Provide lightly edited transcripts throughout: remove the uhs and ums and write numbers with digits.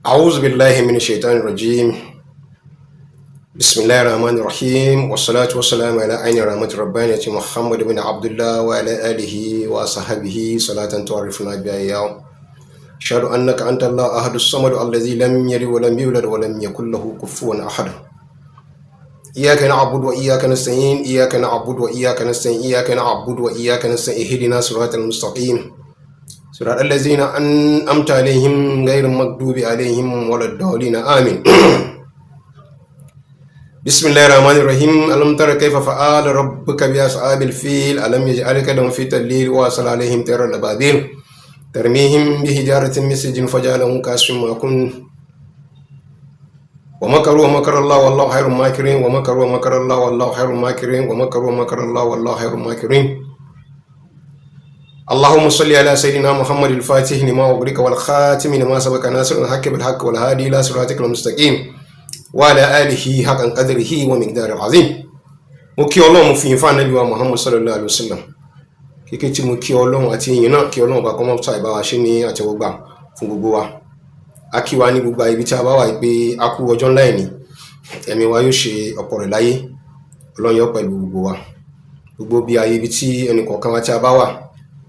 أعوذ بالله من الشيطان الرجيم. بسم الله الرحمن الرحيم، والصلاة والسلام على عين رحمة ربانية محمد بن عبد الله وعلى آله وصحبه صلاة تعرفنا بها إياه. أشهد أنك أنت الله أحد الصمد الذي لم يلد ولم يولد ولم يكن له كفوا أحد. إياك نعبد وإياك نستعين، إياك نعبد وإياك نستعين، إياك نعبد وإياك نستعين، اهدنا صراط المستقيم، صراط الذين أنعمت عليهم غير المغضوب عليهم ولا الضالين، آمين. بسم الله الرحمن الرحيم. ألم تر كيف فعل ربك بأصحاب الفيل؟ ألم يجعل كيدهم في تضليل وأرسل عليهم طيرا أبابيل ترميهم بحجارة من سجيل فجعلهم كعصف مأكول. ومكروا ومكر الله والله خير الماكرين. ومكروا ومكر الله والله خير الماكرين. ومكروا ومكر الله والله خير الماكرين. اللهم صل على سيدنا محمد الفاتح لما أغلق والخاتم لما سبق، ناصر الحق بالحق، والهادي إلى صراطك المستقيم، وعلى آله حق قدره ومقداره العظيم. Mo kí Ọlọ́run, mo fi ìyìn fún Ànábì wa Muhammad sallallahu alayhi wa sallam. Kíkí tí mo kí Ọlọ́run àti ìyìn náà, kí Ọlọ́run bá kọ́ mọ́tò ìbá wa ṣe ní àtẹ́wọ́gbà fún gbogbo wa. A kí wa ní gbogbo ibi tí a bá wà pé a kú ọjọ́ ńlá ẹ̀ní, ẹ̀mí wa yóò ṣe ọ̀pọ̀ rẹ̀ láyé. Ọlọ́run yóò pẹ̀lú gbogbo wa, gbogbo bí ayé ibi tí ẹnì kọ̀ọ̀kan wa tí a bá wà,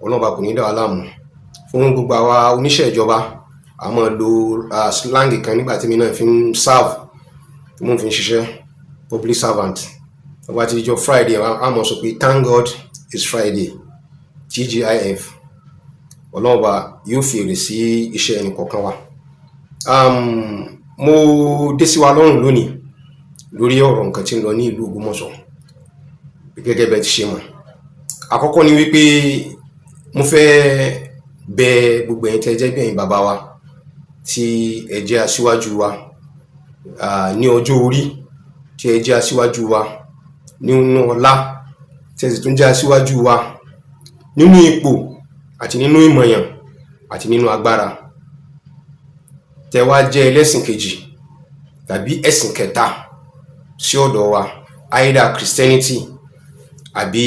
Ọlọ́run bá kò ní dà wá láàmú. Fún gbogbo àwa oníṣẹ́ ìjọba, a máa lo slang kan nígbà tí mi náà fi ń serve, tí mo fi ń ṣiṣẹ́ public servant. Tó bá ti jọ Friday, a máa sọ pé "Thank God it's Friday", TGIF. Ọlọ́run bá yóò fi èrè sí iṣẹ́ ẹnì kọ̀ọ̀kan wa. Mo dé sí wa lọ́rùn lónìí lórí ọ̀rọ̀ nǹkan tí ń lọ ní ìlú Ògbómọ̀ṣọ́. Gẹ́gẹ́ bẹ́ẹ̀ ti ṣe mọ̀, àkọ́kọ́ ni wípé mo fẹ́ bẹ̀ gbogbo ẹ̀yin tẹ́ jẹ́ bí ẹ̀yin bàbá wa tí ẹ jẹ́ aṣíwájú wa ní ọjọ́ orí, tí ẹ jẹ́ aṣíwájú wa nínú ọlá, tí ẹ sì tún jẹ́ aṣíwájú wa nínú ipò àti nínú ìmọ̀yàn àti nínú agbára, tẹ́ wá jẹ́ ẹlẹ́sìn kejì tàbí ẹ̀sìn kẹta sí ọ̀dọ̀ wa, either Christianity àbí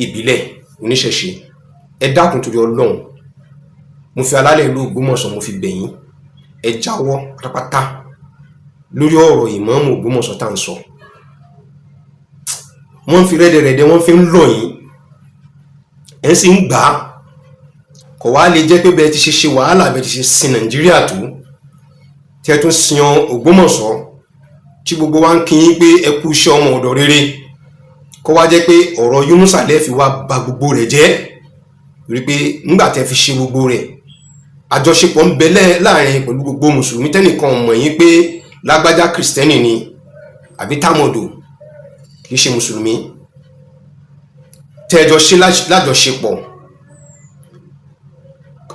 ìbílẹ̀ oníṣẹ̀ṣe, ẹ dákun torí Ọlọ́run, mo fi alálẹ̀ ìlú Ògbómọ̀ṣọ́, mo fi bẹ̀ yín, ẹ jáwọ́ pátápátá lórí ọ̀rọ̀ ìmáàmù Ògbómọ̀ṣọ́ tá à ń sọ. Wọ́n fi rẹ́dẹ̀rẹ́dẹ́, wọ́n fi ń lọ̀ yín, ẹ̀ ń sì ń gbà á. Kò wá lè jẹ́ pé bẹ́ẹ̀ ti ṣe ṣe wàhálà, bẹ́ẹ̀ ti ṣe sin Nàìjíríà tó, tí ẹ tún sin Ògbómọ̀ṣọ́, tí gbogbo wa ń kí yín pé ẹ kú iṣẹ́ ọmọ ọ̀dọ̀ rere, kó wá jẹ́ pé ọ̀rọ̀ Yunusa lẹ́ fi wá ba gbogbo rẹ̀ jẹ́. Rí pé nígbà tẹ́ fi ṣe gbogbo rẹ̀, àjọṣepọ̀ ń bẹ láàrin pẹ̀lú gbogbo mùsùlùmí, tẹ́nìkan mọ̀ yín pé lágbájá kìrìsìtẹ́nì ni àbí támọ̀dò kì í ṣe mùsùlùmí, tẹ́jọ ṣe lájọṣepọ̀.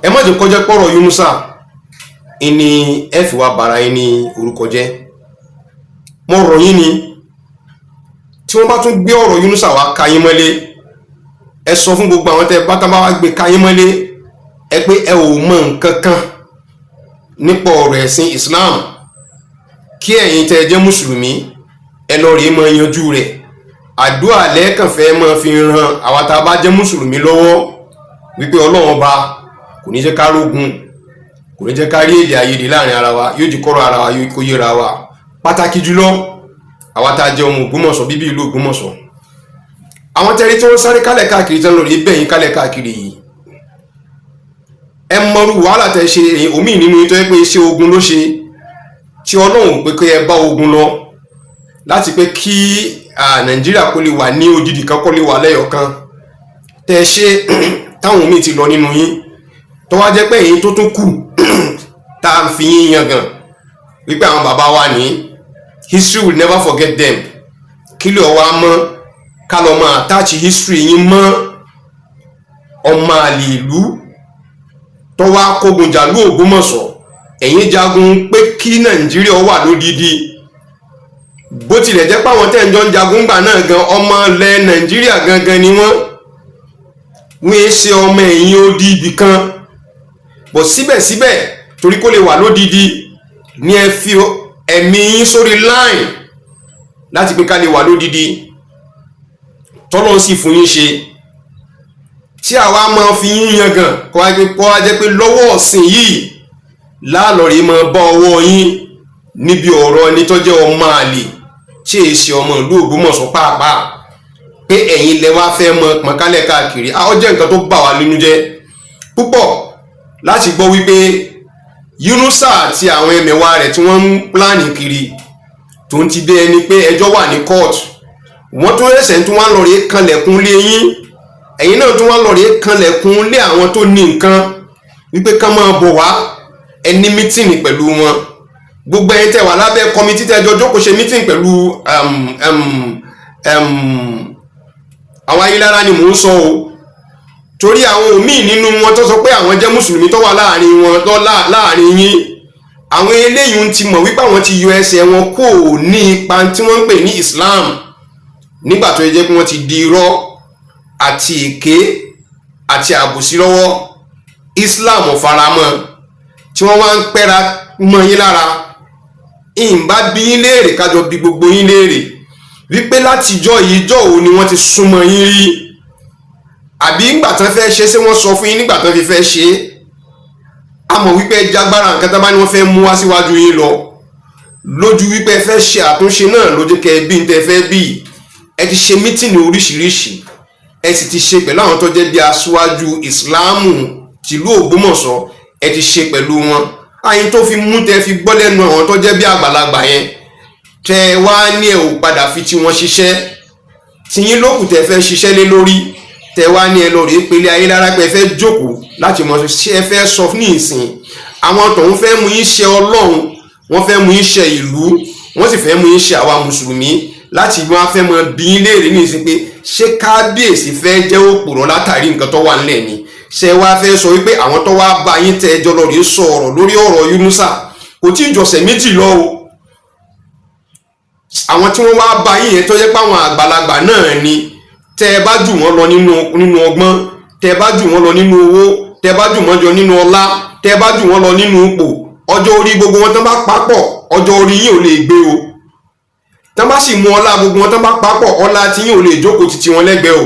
Ẹ má jẹ́ kó jẹ́ pọ̀rọ̀ Yunusa ìní ẹ fi wá bara yín ní orúkọ jẹ́. Mo rọ̀ yín ni, tí wọ́n bá tún gbé ọ̀rọ̀ Yunusa wá ka yín mọ́lé, ẹ sọ fún gbogbo àwọn tẹ́ bá tán bá wá gbé ka yín mọ́lé, ẹ pé ẹ ò mọ nǹkan kan nípa ọ̀rọ̀ ẹ̀sìn Islam, kí ẹ̀yin tẹ́ jẹ́ mùsùlùmí, ẹ lọ rèé máa yanjú rẹ̀. Àdúrà lẹ́ẹ̀kànfẹ́ máa fi ran àwa tá a bá jẹ́ mùsùlùmí lọ́wọ́ wípé Ọlọ́run Ọba kò ní jẹ́ ká rógun, kò ní jẹ́ ká rí èdè àìyedè láàrin ara wa, yóò di kọ́rọ̀ ara wa kó yéra wa. Pàtàkì jùlọ àwa tá a jẹ́ ọmọ Ògbómọ̀ṣọ́, bíbí ìlú Ògbómọ̀ṣọ́, àwọn tẹ́rí tí wọ́n sáré kálẹ̀ káàkiri tán lórí bẹ́yìn kálẹ̀ káàkiri yìí, ẹ mọrú wàhálà tẹ́ ṣe. Omi nínú yín tó yẹ pé iṣẹ́ ogun ló ṣe, tí Ọlọ́run pé kí ẹ bá ogun lọ láti pé kí Nàìjíríà kó lè wà ní odidi kan, kó lè wà lẹ́yọ̀ kan, tẹ́ ṣe táwọn míì ti lọ nínú yín, tó wá jẹ́ pé èyí tó tún kù tá a fi yín yangàn wípé àwọn bàbá wa ní, history will never forget them. Kí lè wá mọ́ ká lọ máa attach history yín mọ́ ọmọ àlè ìlú tó wá kógun jàlú Ògbómọ̀ṣọ́? Ẹ̀yin jagun pé kí Nàìjíríà wà lódidi, bó tilẹ̀ jẹ́ páwọn tẹ́ ń jọ ń jagun gbà náà gan, ọmọ ilẹ̀ Nàìjíríà gangan ni wọ́n, wọ́n ṣe ọmọ ẹ̀yìn odi ibì kan bọ̀. Síbẹ̀síbẹ̀, torí kó lè wà lódidi ní ẹ fi ẹ̀mí yín sórí line láti pé ká lè wà lódidi, tọ́lọ́ sì fún yín ṣe, tí àwa máa fi yín yangàn, kó wá jẹ́ pé lọ́wọ́ ọ̀sìn yìí Láàlọ́rí máa bá ọwọ́ yín níbi ọ̀rọ̀ ẹni tó jẹ́ ọmọ àlè tí èyí ṣe ọmọ ìlú Ògbómọ̀ṣọ́ pàápàá, pé ẹ̀yin lẹ wá fẹ́ mọ pọ̀nkálẹ̀ káàkiri. Ó jẹ́ nǹkan tó bà wá nínú jẹ́ púpọ̀ láti gbọ́ wípé Yunusa àti àwọn ẹmẹ̀wà rẹ̀ tí wọ́n ń plan kiri tó ń ti bí ẹni pé ẹjọ́ wà ní court, wọ́n tún ẹsẹ̀ tún wá lọ rí kanlẹ̀kùn lé yín. Ẹ̀yin náà tún wá lọ rí kanlẹ̀kùn lé àwọn tó ní nǹkan wípé kán máa bọ̀ wá ẹni meeting pẹ̀lú wọn. Gbogbo ẹ̀yin tẹ́ wà lábẹ́ committee, tẹ́ jọ jókòó ṣe meeting pẹ̀lú àwọn Ayélára ni mò ń sọ o, torí àwọn òmíì nínú wọn tó sọ pé àwọn jẹ́ mùsùlùmí tó wà láàrin wọn tó láàrin yín, àwọn eléyìí ti mọ̀ wípé àwọn ti yọ ẹsẹ̀ wọn kó ní ipa tí wọ́n ń pè ní Islam, nígbà tó yẹ pé wọ́n ti di irọ́ àti èké àti àbòsí lọ́wọ́. Islam ò faramọ́ tí wọ́n wá ń pẹ́ra mọ́ yín lára. Ìǹbá bí yín léèrè, kájọ bí gbogbo yín léèrè wípé látijọ́ yìí, jọ́ wo ni wọ́n ti súnmọ́ yín rí? Àbí ńgbà tán fẹ́ ṣe, ṣé wọ́n sọ fún yín nígbà tán fi fẹ́ ṣe é? A mọ̀ wípé ẹ jágbára nǹkan tán bá ní wọ́n fẹ́ mú wá síwájú yín lọ lójú, wípé ẹ fẹ́ ṣe àtúnṣe náà lójú kẹ bí n tẹ fẹ́ bí. Ẹ ti ṣe meeting oríṣiríṣi, ẹ sì ti ṣe pẹ̀lú àwọn tó jẹ́ bí aṣáájú ìsìláàmù tìlú Ògbómọ̀ṣọ́, ẹ ti ṣe pẹ̀lú wọn. Àyìn tó fi mú tẹ fi gbọ́ lẹ́nu àwọn tó jẹ́ bí àgbàlagbà yẹn, tẹ wá ní ẹ ò padà fi tiwọn ṣiṣẹ́, tiyín lókù tẹ fẹ́ ṣiṣẹ́ lé lórí, tẹ wá ní ẹ lọ rèé pélé Ayélára pé ẹ fẹ́ jókòó láti mọ ṣé ẹ fẹ́ sọ ní ìsìn. Àwọn tòun fẹ́ mú yín ṣe Ọlọ́run, wọ́n fẹ́ mú yín ṣe ìlú, wọ́n sì fẹ́ mú yín ṣe àwa mùsùlùmí, láti wọ́n fẹ́ mọ bí yín léèrè ní ìsìn pé ṣé kábíyèsí fẹ́ jẹ́ òpùrọ̀ látàrí nǹkan tó wà nílẹ̀ ni? Ṣé wá fẹ́ sọ wípé àwọn tó wá bá yín tẹ ẹjọ́ lọ rèé sọ̀rọ̀ lórí ọ̀rọ̀ Yunusa, kò tí ì jọ̀sẹ̀ 2 lọ o, àwọn tí wọ́n wá bá yín yẹn tó jẹ́ pé àwọn àgbàlagbà náà ni, tẹ́ ẹ bá jù wọ́n lọ nínú ọgbọ́n, tẹ́ ẹ bá jù wọ́n lọ nínú owó, tẹ́ ẹ bá jù wọ́n jọ nínú ọlá, tẹ́ ẹ bá jù wọ́n lọ nínú ipò, ọjọ́ orí gbogbo wọn tán bá papọ̀, ọjọ́ orí yín ò lè gbé o. Tán bá sì mú ọlá gbogbo wọn tán bá papọ̀, ọlá tí yín ò lè jókòó títí wọn lẹ́gbẹ̀ẹ́ o.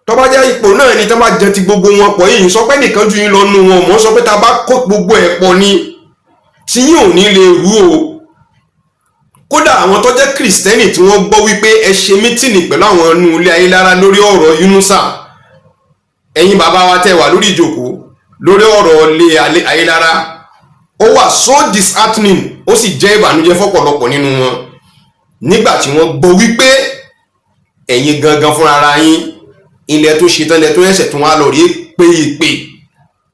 Tó bá jẹ́ ipò náà ni, tán bá jẹ ti gbogbo wọn pọ̀ yìí, sọ pé nìkan ju yín lọ nù wọn mọ̀, sọ pé tá a bá kó gbogbo ẹ̀ pọ̀ ni, tí yín ò ní lè rú o. Kódà àwọn tó jẹ́ kìrìsìtẹ́nì tí wọ́n gbọ́ wípé ẹ ṣe meeting pẹ̀lú àwọn inú ilé Ayélára lórí ọ̀rọ̀ Yunusa, ẹ̀yin bàbá wa tẹ́ wà lórí ìjókòó lórí ọ̀rọ̀ ilé Ayélára, ó wà so disheartening, ó sì jẹ́ ìbànújẹ́ fọ́pọ̀lọpọ̀ nínú wọn nígbà tí wọ́n gbọ́ wípé ẹ̀yin gangan fúnra ara yín, ilẹ̀ tó ṣe tán, ilẹ̀ tó ẹ̀sẹ̀ tó wá lọ rí pé ìpè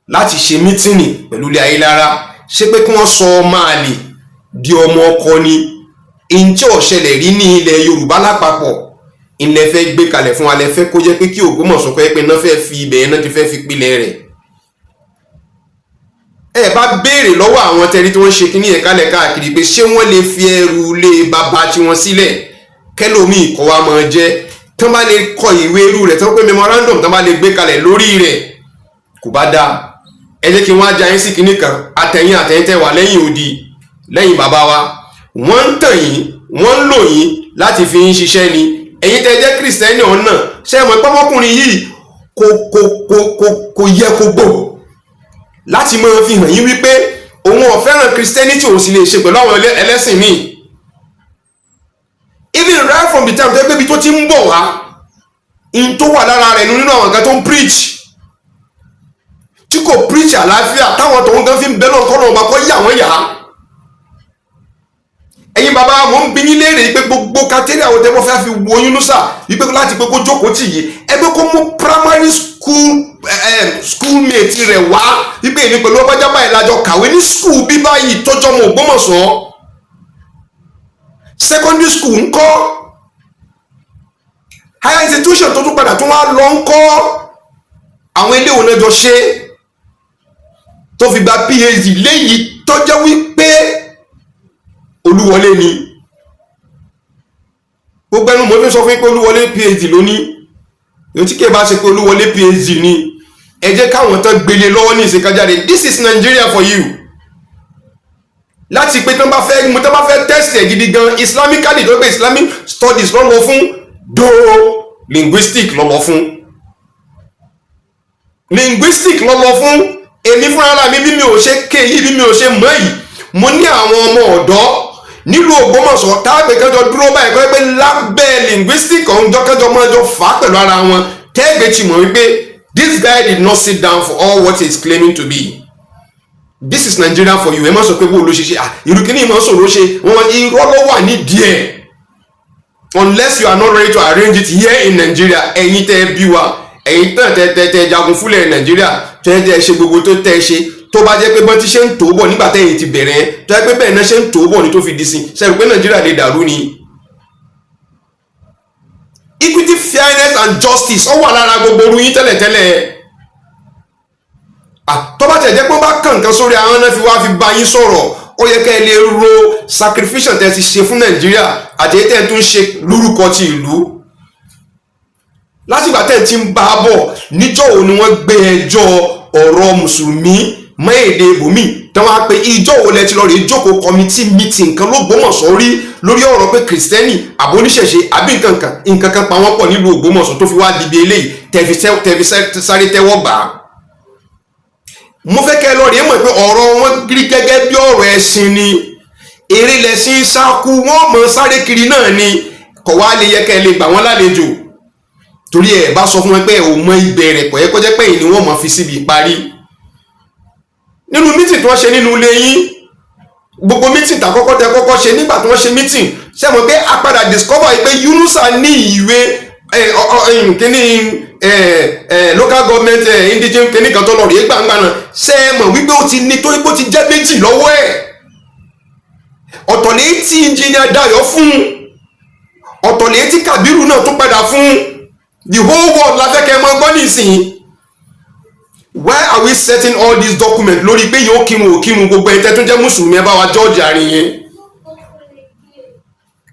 láti ṣe meeting pẹ̀lú ilé Ayélára. Ṣé pé kí wọ́n sọ ọmọ àlè di ọmọ ọkọ ni? Ǹjẹ́ ó ṣẹlẹ̀ rí ní ilẹ̀ Yorùbá lápapọ̀? Ilẹ̀ fẹ́ gbé kalẹ̀ fún alẹ́ fẹ́ kó jẹ́ pé kí Ògbómọ̀ṣọ́ kọ́ pé náà fẹ́ fi ibẹ̀ yẹn náà ti fẹ́ fi pilẹ̀ rẹ̀. Ẹ bá béèrè lọ́wọ́ àwọn tẹ́rí tí wọ́n ṣe kíní yẹn kálẹ̀ káàkiri pé ṣé wọ́n lè fi ẹrù lé bàbá tiwọn sílẹ̀ kẹlòmíì kọ́ wa máa jẹ́? Tán bá lè kọ ìwé irú rẹ̀, tán pé memorandum tán bá lè gbé kalẹ̀ lórí rẹ̀, kò bá dáa. Ẹ jẹ́ kí wọ́n á já yín sí kinní kan. Àtẹ̀yìn àtẹ̀yìn tẹ́ wà lẹ́yìn odi lẹ́yìn bàbá wa, wọ́n ń tàn yín, wọ́n ń lò yín láti fi yín ṣiṣẹ́ ni. Ẹ̀yin tẹ́ jẹ́ kìrìsìtẹ́nì ọ̀hún náà, ṣé ẹ mọ̀ pé ọmọkùnrin yìí kò yẹ kó gbò láti máa fi hàn yín wípé òun ò fẹ́ràn kìrìsìtẹ́nìtì, òun sì lè ṣe pẹ̀lú àwọn ẹlẹ́sìn míì, even right from the time tó yẹ pé ibi tó ti ń bọ̀ wá, in tó wà lára rẹ̀ nínú àwọn nǹkan tó ń preach, tí kò preach àlàáfíà, táwọn tòun gan fi ń bẹ́ náà kọ́ lọ́wọ́ bá kọ́ yà wọ́n yà á. Ẹ̀yin bàbá, mò ń bi yín léèrè pé gbogbo criteria àwọn tẹ́wọ́ fẹ́ fi wo Yunusa wípé láti pé kó jókòó tì yìí, ẹgbẹ́ kó mú primary school schoolmate rẹ̀ wá wípé èmi pẹ̀lú ọbàjá báyìí lájọ kàwé ní school bí báyìí, tọ́jọ́ mọ́ Ògbómọ̀ṣọ́, secondary school ńkọ́, higher institution tó tún padà tún wá lọ ńkọ́, àwọn ilé ìwé náà jọ ṣe tó fi gba PhD léyìí, tọ́jọ́ wípé Olúwọlé ni. Gbogbo ẹnu mo fi sọ fún yín pé Olúwọlé PhD lóní. Èyí tí kì í bá ṣe pé Olúwọlé PhD ni, ẹ jẹ́ káwọn tán gbélé lọ́wọ́ ní ìsìnkájáde. This is Nigeria for you. Láti pé tán bá fẹ́ mo tán bá fẹ́ test ẹ̀ gidi gan islamically, tó pé Islamic studies lọ́ lọ fún do, linguistic lọ́ lọ fún, linguistic lọ́ lọ fún. Èmi fúnra mi, bí mi ò ṣe ké yìí, bí mi ò ṣe mọ̀ yìí, mo ní àwọn ọmọ ọ̀dọ́ nílùú Ògbómọ̀ṣọ́ táàgbé kẹjọ dúró báyìí kọ́ pé lábẹ́ linguistic ọ̀hún jọ́kẹ́jọ mọ́ ẹjọ́ fà á pẹ̀lú ara wọn, tẹ́gbẹ́ ti mọ̀ wípé this guy did not sit down for all what he is claiming to be. This is Nigeria for you. Ẹ má sọ pé bó ló ṣe ṣe ìlú kìíní ìmọ̀ sọ̀rọ̀ ṣe wọn, irọ́ ló wà nídìí ẹ̀, unless you are not ready to arrange it here in Nigeria. Ẹ̀yin tẹ́ ẹ bí wa, ẹ̀yin tán tẹ́ tẹ́ tẹ́ jagun fúnlẹ̀ Nàìjíríà, tẹ́ tẹ́ ṣe gbogbo tó tẹ́ ṣe, tó bá jẹ́ pé bọ́n ti ṣe ń tó bọ̀ nígbà tẹ́yìn ti bẹ̀rẹ̀, tó jẹ́ pé bẹ́ẹ̀ náà ṣe ń tó bọ̀ ní tó fi di sí sẹ́rù pé Nàìjíríà lè dàrú ni. Equity, fairness and justice, ó wà lára gbogbo orú yín tẹ́lẹ̀tẹ́lẹ̀. Tó bá tẹ̀ jẹ́ pé wọ́n bá kàn nǹkan sórí àwọn náà fi wá fi bá yín sọ̀rọ̀, ó yẹ kẹ́ ẹ lè ro sacrifice tẹ́ ti ṣe fún Nàìjíríà àti èyí tẹ́ ẹ tún ṣe lórúkọ ti ìlú látìgbà tẹ́ ẹ ti ń bá a bọ̀. Níjọ́ wo ni wọ́n gbé ẹjọ́ ọ̀rọ̀ mùsùlùmí mọ́ èdè ibòmíì tí wọ́n á pe? Ìjọ́ wo lẹ ti lọ rèé jókòó committee meeting kan l'Ógbómọ̀ṣọ́ rí lórí ọ̀rọ̀ pé Christian àbí oníṣẹ̀ṣe àbí nǹkan kan, nǹkan kan pa wọ́n pọ̀ nílùú Ògbómọ̀ṣọ́ tó fi wá di bí eléyìí tẹ́ fi sáré tẹ́wọ́ gbà á? Mo fẹ́ kẹ́ ẹ lọ rèé mọ̀ pé ọ̀rọ̀ wọn rí gẹ́gẹ́ bí ọ̀rọ̀ ẹ̀sìn ni. Eré lẹ̀sìn sáku, wọ́n mọ̀ sáré kiri náà ni. Kọ̀ wá lè yẹ kẹ́ ẹ lè gbà wọ́n lálejò, torí ẹ̀ bá sọ fún wọn pé ẹ ò mọ ìbẹ̀rẹ̀, kò yẹ kó jẹ́ pé èyí ni wọ́n mọ̀ fi síbi ìparí nínú meeting tí wọ́n ṣe nínú ilé yín. Gbogbo meeting tàkọ́kọ́ tẹ kọ́kọ́ ṣe, nígbà tí wọ́n ṣe meeting, ṣe mọ̀ pé a padà discover pé Yunusa ní ìwé kíní local government indigene kíní kan tó lọ rèé gbàngbà náà. Ṣe é mọ̀ wípé ó ti ní tó ó ti jẹ́ méjì lọ́wọ́ ẹ̀? Ọ̀tọ̀ lè tí Engineer Dayọ̀ fún, ọ̀tọ̀ lè tí Kabiru náà tún padà fún. The whole world la fẹ́ kẹ́ ẹ mọ́ gbọ́ nísìnyí. Why are we setting all these documents lórí pé yóò kírun ò kírun? Gbogbo ẹ̀ tẹ́ tún jẹ́ mùsùlùmí, ẹ bá wa jọ́ọ̀jì àárín yẹn.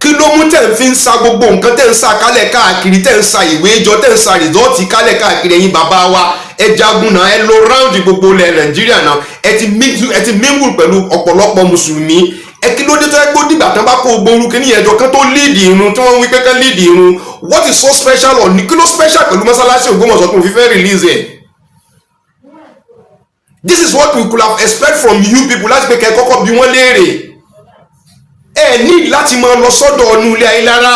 Kí ló mú tẹ̀ ń fi ń sa gbogbo nǹkan tẹ̀ ń sa kálẹ̀ káàkiri, tẹ̀ ń sa ìwé jọ, tẹ̀ ń sa result kálẹ̀ káàkiri? Ẹ̀yin bàbá wa, ẹ jagun náà, ẹ lọ round gbogbo ilẹ̀ Nàìjíríà náà, ẹ ti mingle pẹ̀lú ọ̀pọ̀lọpọ̀ mùsùlùmí. Ẹ kí ló dé tó ẹ gbó dìgbà tán bá kó gbogbo orú kíní ẹjọ́ kan tó lead irun tí wọ́n wí pé kán lead irun? What is so special or kí ló special pẹ̀lú mọ́sálásí Ògbómọ̀ṣọ́ tó fi fẹ́ release ẹ̀? This is what we could have expect from you people, láti pé kẹ́ kọ́kọ́ bi wọ́n léèrè. Ẹ ní láti máa lọ sọ́dọ̀ ọ̀nù ilé ayé lára,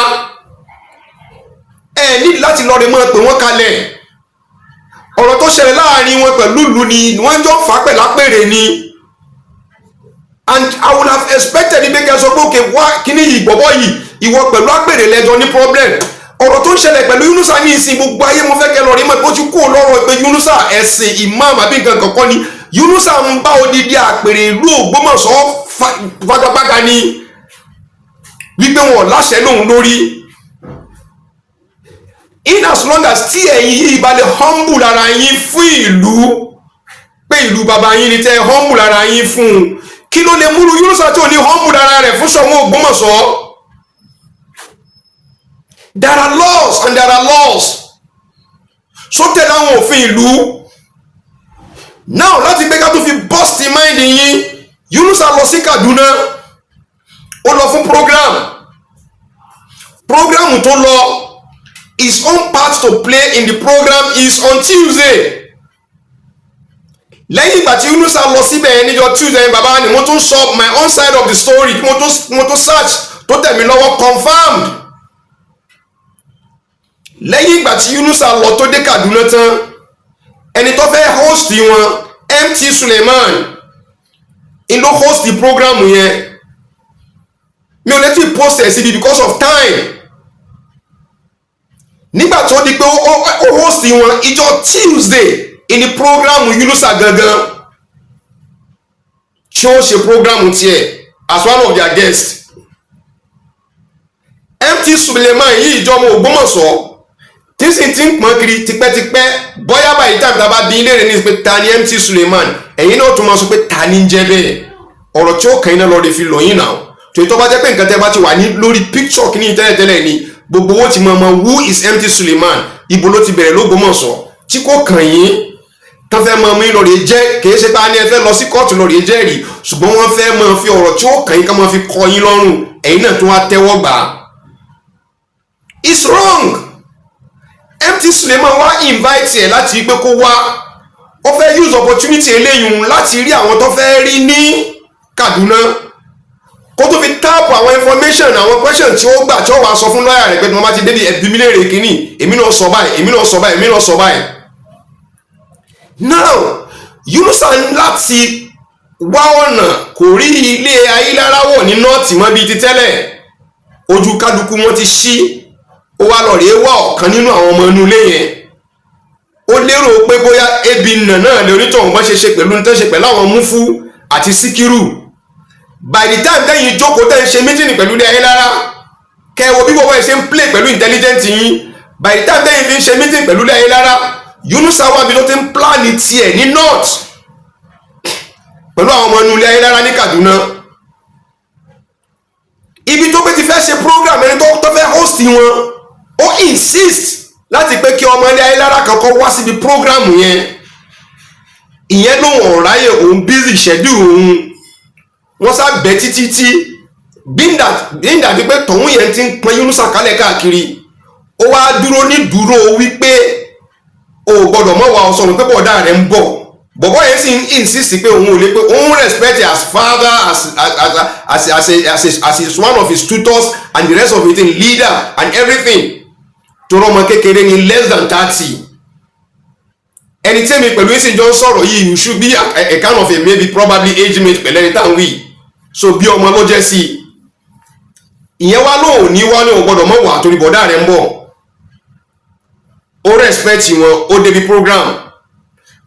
ẹ ní láti lọ rè máa pè wọ́n kalẹ̀. Ọ̀rọ̀ tó ṣẹlẹ̀ láàrin wọn pẹ̀lú ìlú ni wọ́n jọ fà á pẹ̀lápẹ̀rẹ̀ ni, and I would have expected ibi kẹ́ sọ pé, "Okay, wá kíní yìí gbọ́bọ́ yìí, ìwọ pẹ̀lú àpèrè lẹ́jọ́ ní problem." Ọ̀rọ̀ tó ń ṣẹlẹ̀ pẹ̀lú Yunusa ní ìsìn, gbogbo ayé, mo fẹ́ kẹ́ lọ rí mọ́ ó ti kú lọ́rọ̀ pé Yunusa ẹ̀sìn imam àbí nǹkan kankan ni. Yunusa ń bá odidi àpèrè ìlú Ògbómọ̀ṣọ́ fagagbága ni wípé wọn láṣẹ lóhun lórí. In as long as tí ẹ̀yin yìí bá lè humble ara yín fún ìlú, pé ìlú bàbá yín ni, tẹ́ humble ara yín fún un, kí ló lè múru Yunusa tí ò ní humble ara rẹ̀ fún Ṣọ̀ún Ògbómọ̀ṣọ́? There are laws and there are laws. So tẹ̀lé àwọn òfin ìlú now láti gbé ká tó fi burst mind yín. Yunusa lọ sí Kaduna, ó lọ fún program. Program tó lọ, his own part to play in the program is on Tuesday. Lẹ́yìn ìgbà tí Yunusa lọ síbẹ̀ níjọ́ Tuesday, bàbá ni mo tún sọ my own side of the story, mo tún search tó tẹ̀ mí lọ́wọ́, confirmed. Lẹ́yìn ìgbà tí Yunusa lọ tó dé Kaduna tán, ẹni tó fẹ́ host wọn, MT Suleiman in ló host the program yẹn. Mi ò lè tí post ẹ̀ síbi because of time. Nígbà tó di pé ó host wọn ìjọ Tuesday in the program Yunusa gangan tí ó ṣe program tiẹ̀ as one of their guests, MT Suleiman yìí, ìjọba Ògbómọ̀ṣọ́ tí sì ti ń pọ́n kiri tipẹ́tipẹ́, bóyá báyìí tàbí tá a bá bí léèrè ní pé ta ni MT Suleiman, ẹ̀yin náà tún máa sọ pé ta ni ń jẹ́ bẹ́ẹ̀. Ọ̀rọ̀ tí ó kàn yín náà lọ́ọ́ rí fi lọ yín náà. Torí tó bá jẹ́ pé nǹkan tẹ́ bá ti wà ní lórí picture kìíní tẹ́lẹ̀tẹ́lẹ̀ ni gbogbo owó ti mọ̀ ọmọ who is MT Suleiman, ibo ló ti bẹ̀rẹ̀ l'Ógbómọ̀ṣọ́ tí kò kàn yín, tán fẹ́ mọ mí lọ́ọ́ rí jẹ́. Kìí ṣe pé a ní ẹ fẹ́ lọ sí kóòtù lọ́ọ́ rí jẹ́rìí, ṣùgbọ́n wọ́n fẹ́ máa fi ọ̀rọ̀ tí ó kàn yín ká máa fi kọ yín lọ́rùn, ẹ̀yin náà tún wá tẹ́wọ́ gbà á. It's wrong. MT Suleiman wá invite ẹ̀ láti pé kó wá. Ó fẹ́ use opportunity eléyìí láti rí àwọn tó fẹ́ rí ní Kaduna, kó tó fi tap àwọn information, àwọn question tí ó gbà, tí ó wàá sọ fún lọ́ọ̀yà rẹ̀ pé tí wọ́n bá ti débi ẹbí mi léèrè kínní, èmi náà sọ báyìí, èmi náà sọ báyìí, èmi náà sọ báyìí. Now, Yunusa ní láti wá ọ̀nà, kò rí ilé Ayílára wọ̀ ní North mọ́ bíi ti tẹ́lẹ̀. Ojú kálukú wọn ti ṣí. Ó wá lọ rèé wá ọ̀kan nínú àwọn ọmọ inú ilé yẹn. Ó lérò pé bóyá ebi nà náà lè onítọ̀hún bá ṣe ṣe pẹ̀lú ní tẹ́ ṣe pẹ̀lú àwọn Múfú àti Síkírù. By the time tẹ́yìn jókòó, tẹ́ ń ṣe meeting pẹ̀lú ilé Ayélára, kẹ́ wo bí bọ́bọ́ ẹ ṣe ń play pẹ̀lú intelligent yín. By the time tẹ́yìn fi ń ṣe meeting pẹ̀lú ilé Ayélára, Yunusa wà bí tó ti ń plan tiẹ̀ ní North pẹ̀lú àwọn ọmọ inú ilé Ayélára ní Kaduna. Ibi tó pé ti fẹ́ ṣe program, ẹni tó fẹ́ host wọn, ó insist láti pé kí ọmọ ilé Ayélára kankan wá síbi program yẹn. Ìyẹn lóun ọ̀ráyè, òun busy schedule òun. Wọ́n sá bẹ́ títí tí bíńdà bí pé tọ̀hún yẹn ti ń pọn Yunusa kálẹ̀ káàkiri. Ó wá dúró ní dúró wípé o ò gbọ́dọ̀ mọ̀ wá ọ̀sọ̀rọ̀ pé bọ̀dá rẹ̀ ń bọ̀. Bọ̀bọ̀ yẹn sì ń insist pé òun ò lè, pé òun respect as father, as his one of his tutors and the rest of it, leader and everything. Torí ọmọ kékeré ni, less than 30. Ẹni tẹ́mi pẹ̀lú ìsìn jọ ń sọ̀rọ̀ yìí, you should be a kind of a maybe probably age mate pẹ̀lú ẹni tá à ń wí. So bí ọmọ ló jẹ́ sí i. Ìyẹn wá lóun ní wá ní òun gbọ́dọ̀ mọ̀ wá torí bọ̀dá rẹ̀ ń bọ̀. Ó respect wọn, ó débi program.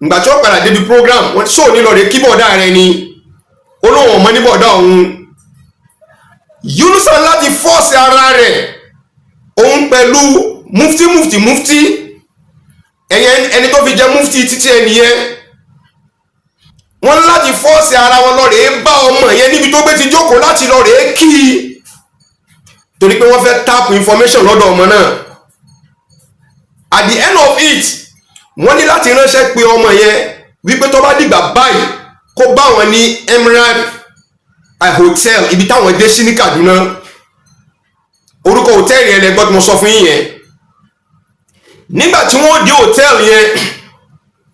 Ìgbà tí ó padà débi program, wọ́n sọ ní lọ́ọ̀dẹ kí bọ̀dá rẹ̀ ni. Ó lóun ọmọ ní bọ̀dá òun. Yunusa láti force ara rẹ̀, òun pẹ̀lú mufti mufti mufti ẹ̀yẹn, ẹni tó fi jẹ mufti títí ẹnìyẹn, wọ́n láti force ara wọn lọ́ọ̀rẹ́ bá ọmọ yẹn níbi tó gbé ti jókòó láti lọ́ọ̀rẹ́ kí i, torí pé wọ́n fẹ́ tap information lọ́dọ̀ ọmọ náà. At the end of it, wọ́n ní láti ránṣẹ́ pé ọmọ yẹn wípé tó bá dìgbà báyìí, kó bá wọn ní Emirate Hotel, ibi táwọn dé sí ní Kaduna. Orúkọ hòtẹ́ẹ̀lì yẹn lẹ gbọ́ tí mo sọ fún yín yẹn. Nígbà tí wọ́n dé hòtẹ́ẹ̀lì yẹn,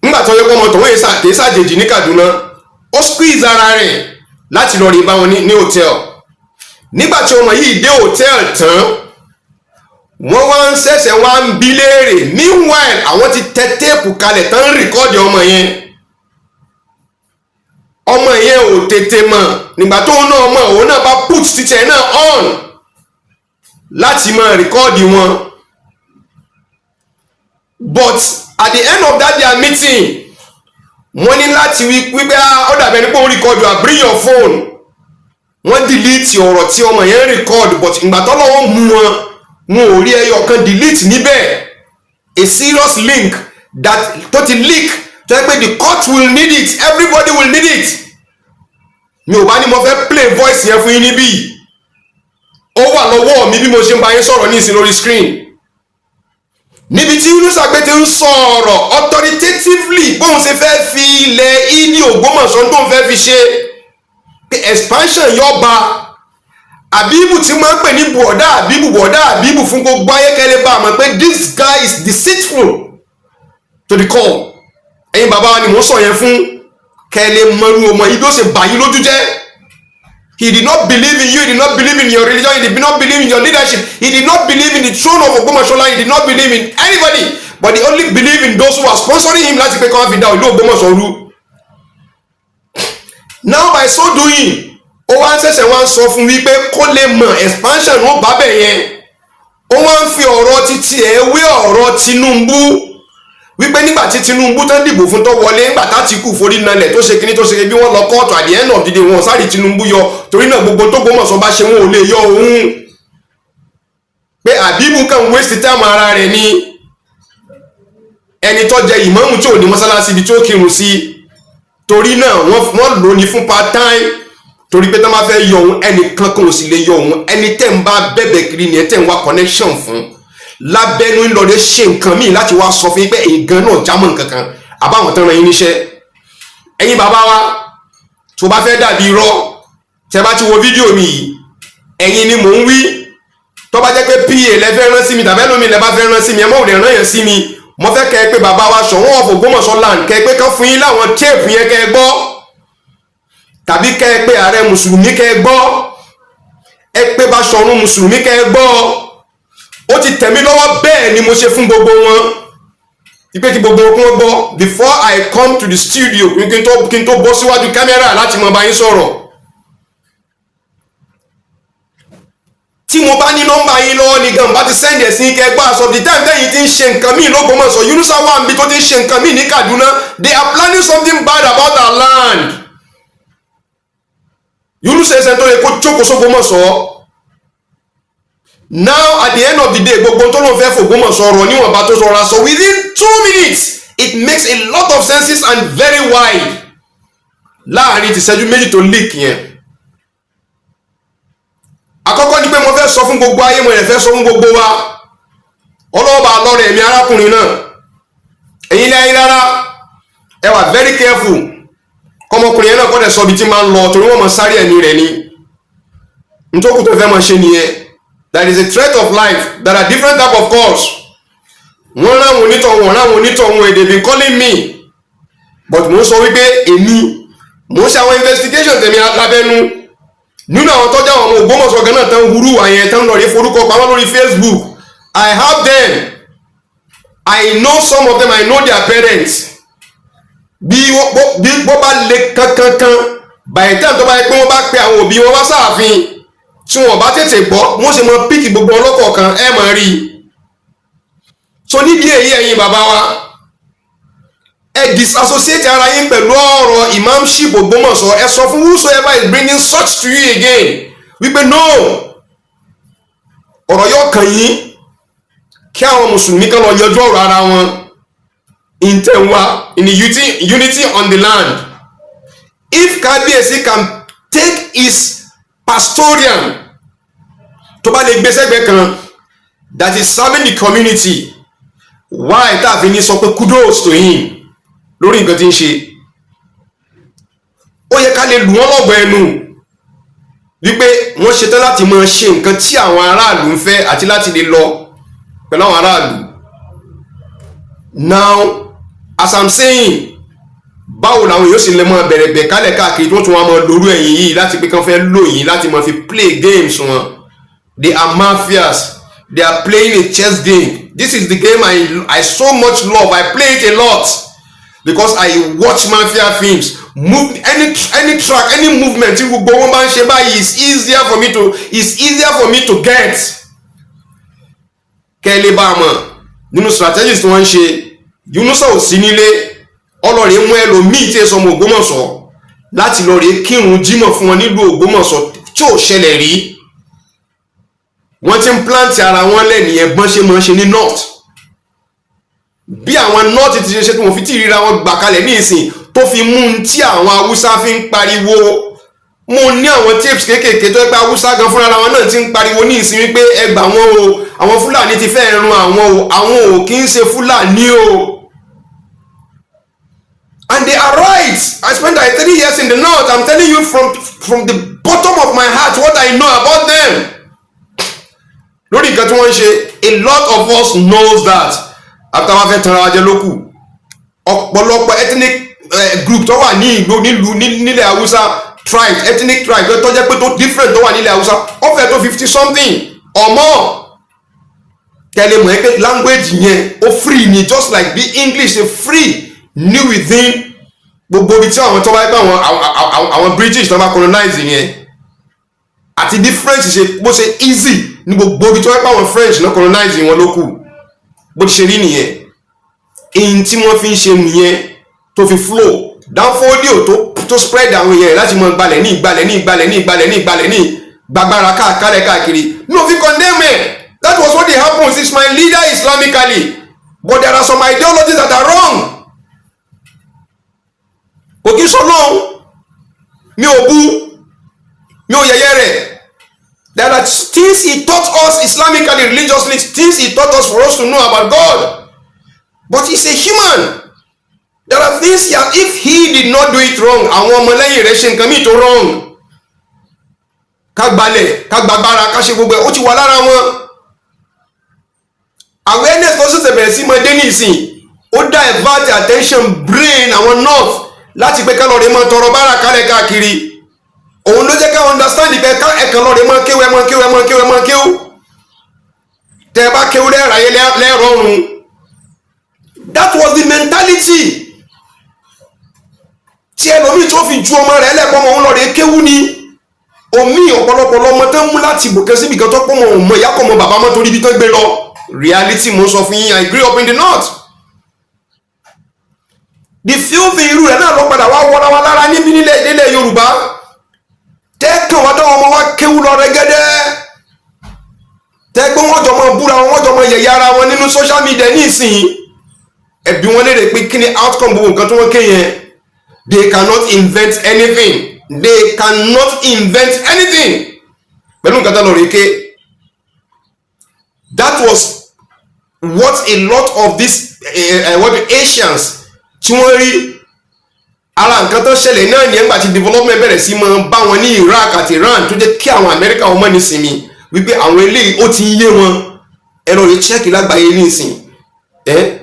nígbà tó yẹ kó ọmọ tòun kìí ṣàjèjì ní Kaduna, ó squeeze ara rẹ̀ láti lọ rí bá wọn ní hòtẹ́ẹ̀lì. Nígbà tí ọmọ yìí dé hòtẹ́ẹ̀lì tán, wọ́n wá ń ṣẹ̀ṣẹ̀ wá ń bi léèrè. Meanwhile, àwọn ti tẹ tape kalẹ̀ tán ń record ọmọ yẹn. Ọmọ yẹn ò tètè mọ̀. Nígbà tóun náà mọ̀, òun náà bá put títẹ̀ náà on láti máa record wọn. But at the end of that their meeting, wọ́n ní láti wí wípé ó dàbí ẹni pé ó record you, bring your phone. Wọ́n delete ọ̀rọ̀ tí ọmọ yẹn record, but ìgbà tọ́lọ́wọ́ mú wọn, wọn ò rí ẹyọ kan delete níbẹ̀. A serious link that tó ti leak, tó yẹ pé the court will need it, everybody will need it. Mi ò bá ní mo fẹ́ play voice yẹn fún yín níbí. Ó wà lọ́wọ́ mi bí mo ṣe ń bá yín sọ̀rọ̀ ní ìsìn lórí screen, níbi tí Yunusa gbé ti ń sọ̀rọ̀ authoritatively bóun ṣe fẹ́ fi ilẹ̀ ìní Ògbómọ̀ṣọ́ tó ń fẹ́ fi ṣe pé expansion yọba. Àbíbù tí wọ́n ń pè ní bọ̀dá Àbíbù, bọ̀dá Àbíbù fún gbogbo ayékẹ́lẹ́ bá a mọ̀ pé this guy is deceitful to the core. Ẹ̀yin bàbá wa ni mò ń sọ yẹn fún, kẹ́lẹ́ mọ́rú ọmọ yìí bí ó ṣe bà yín lójú jẹ́. He did not believe in you. He did not believe in your religion. He did not believe in your leadership. He did not believe in the throne of Ògbómọ̀ṣọ́. He did not believe in anybody, but he only believed in those who are sponsoring him láti pé kí wọ́n fi da ìlú Ògbómọ̀ṣọ́ rú. Now, by so doing, ó wá ń ṣẹ̀ṣẹ̀ wá ń sọ fún wípé kó lè mọ̀ expansion ó bá bẹ̀ yẹn. Ó wá ń fi ọ̀rọ̀ títí ẹ̀ wé ọ̀rọ̀ Tinubu, wípé nígbà tí Tinubu tán dìbò fún tó wọlé, nígbà t'Átíkù forí nalẹ̀, tó ṣe kíní, tó ṣe bí wọ́n lọ kóòtù, at the end of the day, wọn sáré Tinubu yọ. Torí náà, gbogbo tó Gbómọ̀ṣọ́ bá ṣe, wọn ò lè yọ òun, pé Àbíbù kàn waste time ara rẹ̀ ní ẹni tó jẹ ìmáàmù tí ò ní mọ́sálásí ibi tí ó kírun sí. Torí náà, wọ́n lò ní fún part time, torí pé tó máa fẹ́ yọ òun, ẹnì kan kan ò sì lè yọ òun. Ẹni tẹ́ ń bá bẹ̀bẹ̀ kiri ni ẹ tẹ́ ń wá connection fún lábẹ́nú ńlọdẹ ṣe nǹkan míì láti wá sọ fún yín pé èyí gan náà jámọ́ nǹkan kan àbáwọn tán rán yín níṣẹ́. Ẹ̀yin bàbá wa, tó bá fẹ́ dàbí irọ́, tẹ́ bá ti wo fídíò mi yìí, ẹ̀yin ni mò ń wí. Tó bá jẹ́ pé pa lẹ fẹ́ rán sí mi tàbí ẹlòmíì lẹ bá fẹ́ rán sí mi, ẹ mọ̀ ò lè rán yẹn sí mi. Mo fẹ́ kẹ́ ẹ pé bàbá wa Ṣọ̀ún of Ògbómọ̀ṣọ́ land, kẹ́ ẹ pé kán fún yín láwọn tape yẹn kẹ́ ẹ gbọ́, tàbí kẹ́ ẹ pé ààrẹ mùsùlùmí kẹ́ ẹ gbọ́, ẹ pé Báṣọ̀run mùsùlùmí kẹ́ ẹ gbọ́. Ó ti tẹ̀ mí lọ́wọ́. Bẹ́ẹ̀ ni mo ṣe fún gbogbo wọn ipe kí gbogbo wọn kí wọ́n gbọ́ before I come to the studio, kí n tó bọ́ síwájú kámẹ́rà láti mọ bá yín sọ̀rọ̀. Tí mo bá ní nọ́mbà yín lọ́wọ́ ni gan bá ti send ẹ̀ sí kẹ́ gbọ́. As of the time tẹ́yìn ti ń ṣe nǹkan míì lÓgbómọ̀ṣọ́, Yunusa wà níbi tó ti ń ṣe nǹkan míì ní Kaduna. They are planning something bad about our land. Yunusa ẹsẹ̀ tó yẹ kó jókòó sÓgbómọ̀ṣọ́. Now, at the end of the day, gbogbo tó lóun fẹ́ fÒgbómọ̀ṣọ́ ọ̀rọ̀ níwọ̀nba tó sọ̀rọ̀ aṣọ within 2 minutes, it makes a lot of senses and very wide láàrin tìṣẹ́jú 2 tó leak yẹn. Àkọ́kọ́ ni pé mo fẹ́ sọ fún gbogbo ayé, mo rẹ̀ fẹ́ sọ fún gbogbo wa, ọlọ́ọ̀bà lọ́rẹ̀ ẹ̀mí arákùnrin náà. Ẹ̀yin ilé ayé rárá, ẹ wà very careful. Kọmọkùnrin yẹn náà kọ́ dẹ̀ sọ ibi tí máa ń lọ, torí wọ́n mọ̀ sáré ẹ̀mí rẹ̀ ni. Nítòkù tó fẹ́ mọ̀ ṣe nìyẹn. There is a threat of life. There are different type of calls. Wọ́n ráwọn onítọ̀hún, wọ́n ráwọn onítọ̀hún. They been calling me, but mo ń sọ wípé èmi mo ń ṣe àwọn investigation tèmi lábẹ́nú. Nínú àwọn tọ́jú àwọn ọmọ Ògbómọ̀ṣọ́ gan náà tán hurú àyẹn tán lọ rí forúkọ pamọ́ lórí Facebook, I have them. I know some of them. I know their parents. Bí wọ́n bá le kankankan, by the time tó bá yẹ pé wọ́n bá pe àwọn òbí wọn wá sáàfin, tí wọ́n bá tètè gbọ́, wọ́n ṣe mọ pick gbogbo ọlọ́kọ̀ọ̀kan ẹ̀ mọ̀ rí i. So nídìí èyí, ẹ̀yin bàbá wa, ẹ disassociate ara yín pẹ̀lú ọ̀rọ̀ imamship Ògbómọ̀ṣọ́. Ẹ sọ fún whosoever is bringing such to you again wípé no, ọ̀rọ̀ yóò kàn yín. Kí àwọn mùsùlùmí kan lọ yanjú ọ̀rọ̀ ara wọn ìtẹ̀wá in the unity on the land. If Kábíyèsí can take his pastorian, tó bá lè gbé sẹ́gbẹ̀ẹ́ kan, that is serving the community, why tá a fi ní sọ pé kudos to him lórí nǹkan tí ń ṣe? Ó yẹ ká lè lù wọ́n lọ́gbọ̀ọ́ ẹnu wípé wọ́n ṣetán láti máa ṣe nǹkan tí àwọn aráàlú ń fẹ́ àti láti lè lọ pẹ̀lú àwọn aráàlú. Now, as I'm saying, báwo làwọn yóò sì lè máa bẹ̀rẹ̀ bẹ̀ kálẹ̀ káàkiri tó tún wọn máa lórú ẹ̀yìn yìí láti pé kán fẹ́ lò yín láti máa fi play games wọn? They are mafias. They are playing a chess game. This is the game I so much love. I play it a lot because I watch mafia films. Move any track, any movement tí gbogbo wọn bá ń ṣe báyìí, it's easier for me to get. Kẹ́ ẹ lè bá a mọ̀ nínú strategies tí wọ́n ń ṣe. Yunusa ò sí nílé, ọlọ́rẹ̀ mú ẹlòmíì tí èso ọmọ Ògbómọ̀ṣọ́ láti lọ rèé kírun jímọ̀ fún wọn nílùú Ògbómọ̀ṣọ́ tí ò ṣẹlẹ̀ rí. Wọ́n ti ń plant ara wọn lẹ́nìyẹn, bọ́n ṣe máa ń ṣe ní north, bí àwọn north ti ṣe ṣe tí wọ́n fi tí ìríra wọn gbà kalẹ̀ ní ìsìn tó fi mú un tí àwọn Haúsá fi ń pariwo. Mo ní àwọn tapes kéékèèké tó yẹ pé Haúsá gan fúnra wọn náà ti ń pariwo ní ìsìn wípé ẹ gbà wọn o, àwọn Fúlàní ti fẹ́ run àwọn o, àwọn ò kí ń ṣe Fúlàní o. And they are right. I spent like 3 years in the north. I'm telling you from the bottom of my heart what I know about them lórí nǹkan tí wọ́n ń ṣe. A lot of us knows that. After wọn fẹ́ tanra wa jẹ lókù, ọ̀pọ̀lọpọ̀ ethnic group tó wà ní ìlú nílùú nílẹ̀ Haúsá, tribe, ethnic tribe tó jẹ́ pé tó different tó wà nílẹ̀ Haúsá, ó fẹ́ tó 50 something or more. Kẹ́lẹ́ mọ̀ ẹ́ pé language yẹn ó free ni, just like bí English ṣe free ní within gbogbo ibi tí àwọn tó bá yẹ pé àwọn British tó bá colonize yẹn, àti bí French ṣe bó ṣe easy ní gbogbo ibi tó yẹ pé àwọn French náà colonize wọn ló kù. Bó ti ṣe rí nìyẹn. Èyí tí wọ́n fi ń ṣe nìyẹn tó fi flow Danfodio tó spread àwọn èèyàn láti mọ gbalẹ̀ ní ìgbalẹ̀ ní ìgbalẹ̀ ní ìgbalẹ̀ ní ìgbalẹ̀ ní gbàgbára káàkálẹ̀ káàkiri. No fi condemn it. That was what dey happen. He's my leader islamically, but there are some ideologies that are wrong. Kò kí sọ náà, mi ò bú, mi ò yẹ̀yẹ́ rẹ̀. There are things he taught us islamically, religiously, things he taught us for us to know about God, but he's a human. There are things he has, if he did not do it wrong, àwọn ọmọlẹ́yìn rẹ̀ ṣe nǹkan míì tó wrong. Ká gbalẹ̀, ká gbàgbára, ká ṣe gbogbo ẹ̀, ó ti wà lára wọn. Awareness ló ṣẹ̀ṣẹ̀ bẹ̀rẹ̀ sí máa dé ní ìsìn. Ó divert attention brain àwọn north láti pé ká lọ́ọ́ rè máa tọrọ bára kálẹ̀ káàkiri. Òun ló jẹ́ ká understand pé ká ẹ̀kan lọ́ọ́ rè máa kéwú, ẹ máa kéwú, ẹ máa kéwú, ẹ máa kéwú. Tẹ́ ẹ bá kéwú lẹ́ẹ̀ráyé lẹ́ẹ̀rọ̀rùn. That was the mentality tí ẹlòmíì tó fi ju ọmọ rẹ̀ lẹ́pọ̀ mọ́ òun lọ́ọ́ rè kéwú ni. Omi ọ̀pọ̀lọpọ̀ lọmọ tó ń mú láti ibòkan síbi kan tó pọ̀ mọ́ òun mọ ìyá kọ̀ mọ́ bàbá mọ́ torí ibi tó gbé lọ. Reality mo sọ fún yín. I grew up in the north. The filthy irú rẹ̀ náà lọ padà wá wọra wa lára níbí nílẹ̀ Yorùbá. Tẹ́kàn wá táwọn ọmọ wa kéwú lọ rẹ́gẹ́dẹ́, tẹ́ pé wọ́n jọ mọ búra wọn, wọ́n jọ mọ yẹ̀yẹ́ ara wọn nínú social media ní ìsìn. Ẹbí wọn léèrè pé kí ni outcome gbogbo nǹkan tí wọ́n ké yẹn? They cannot invent anything. They cannot invent anything pẹ̀lú nǹkan tó lọ rí ké. That was what a lot of these what the Asians tí wọ́n rí. Ara nǹkan tó ṣẹlẹ̀ náà ní ẹgbàá tí development bẹ̀rẹ̀ sí máa bá wọn ní Iraq àti Iran, tó jẹ́ kí àwọn Amẹ́ríkà wọn mọ̀ ní sinmi wípé àwọn eléyìí, ó ti ń yé wọn. Ẹ lọ rí check lágbàáyé ní ìsìn ẹ.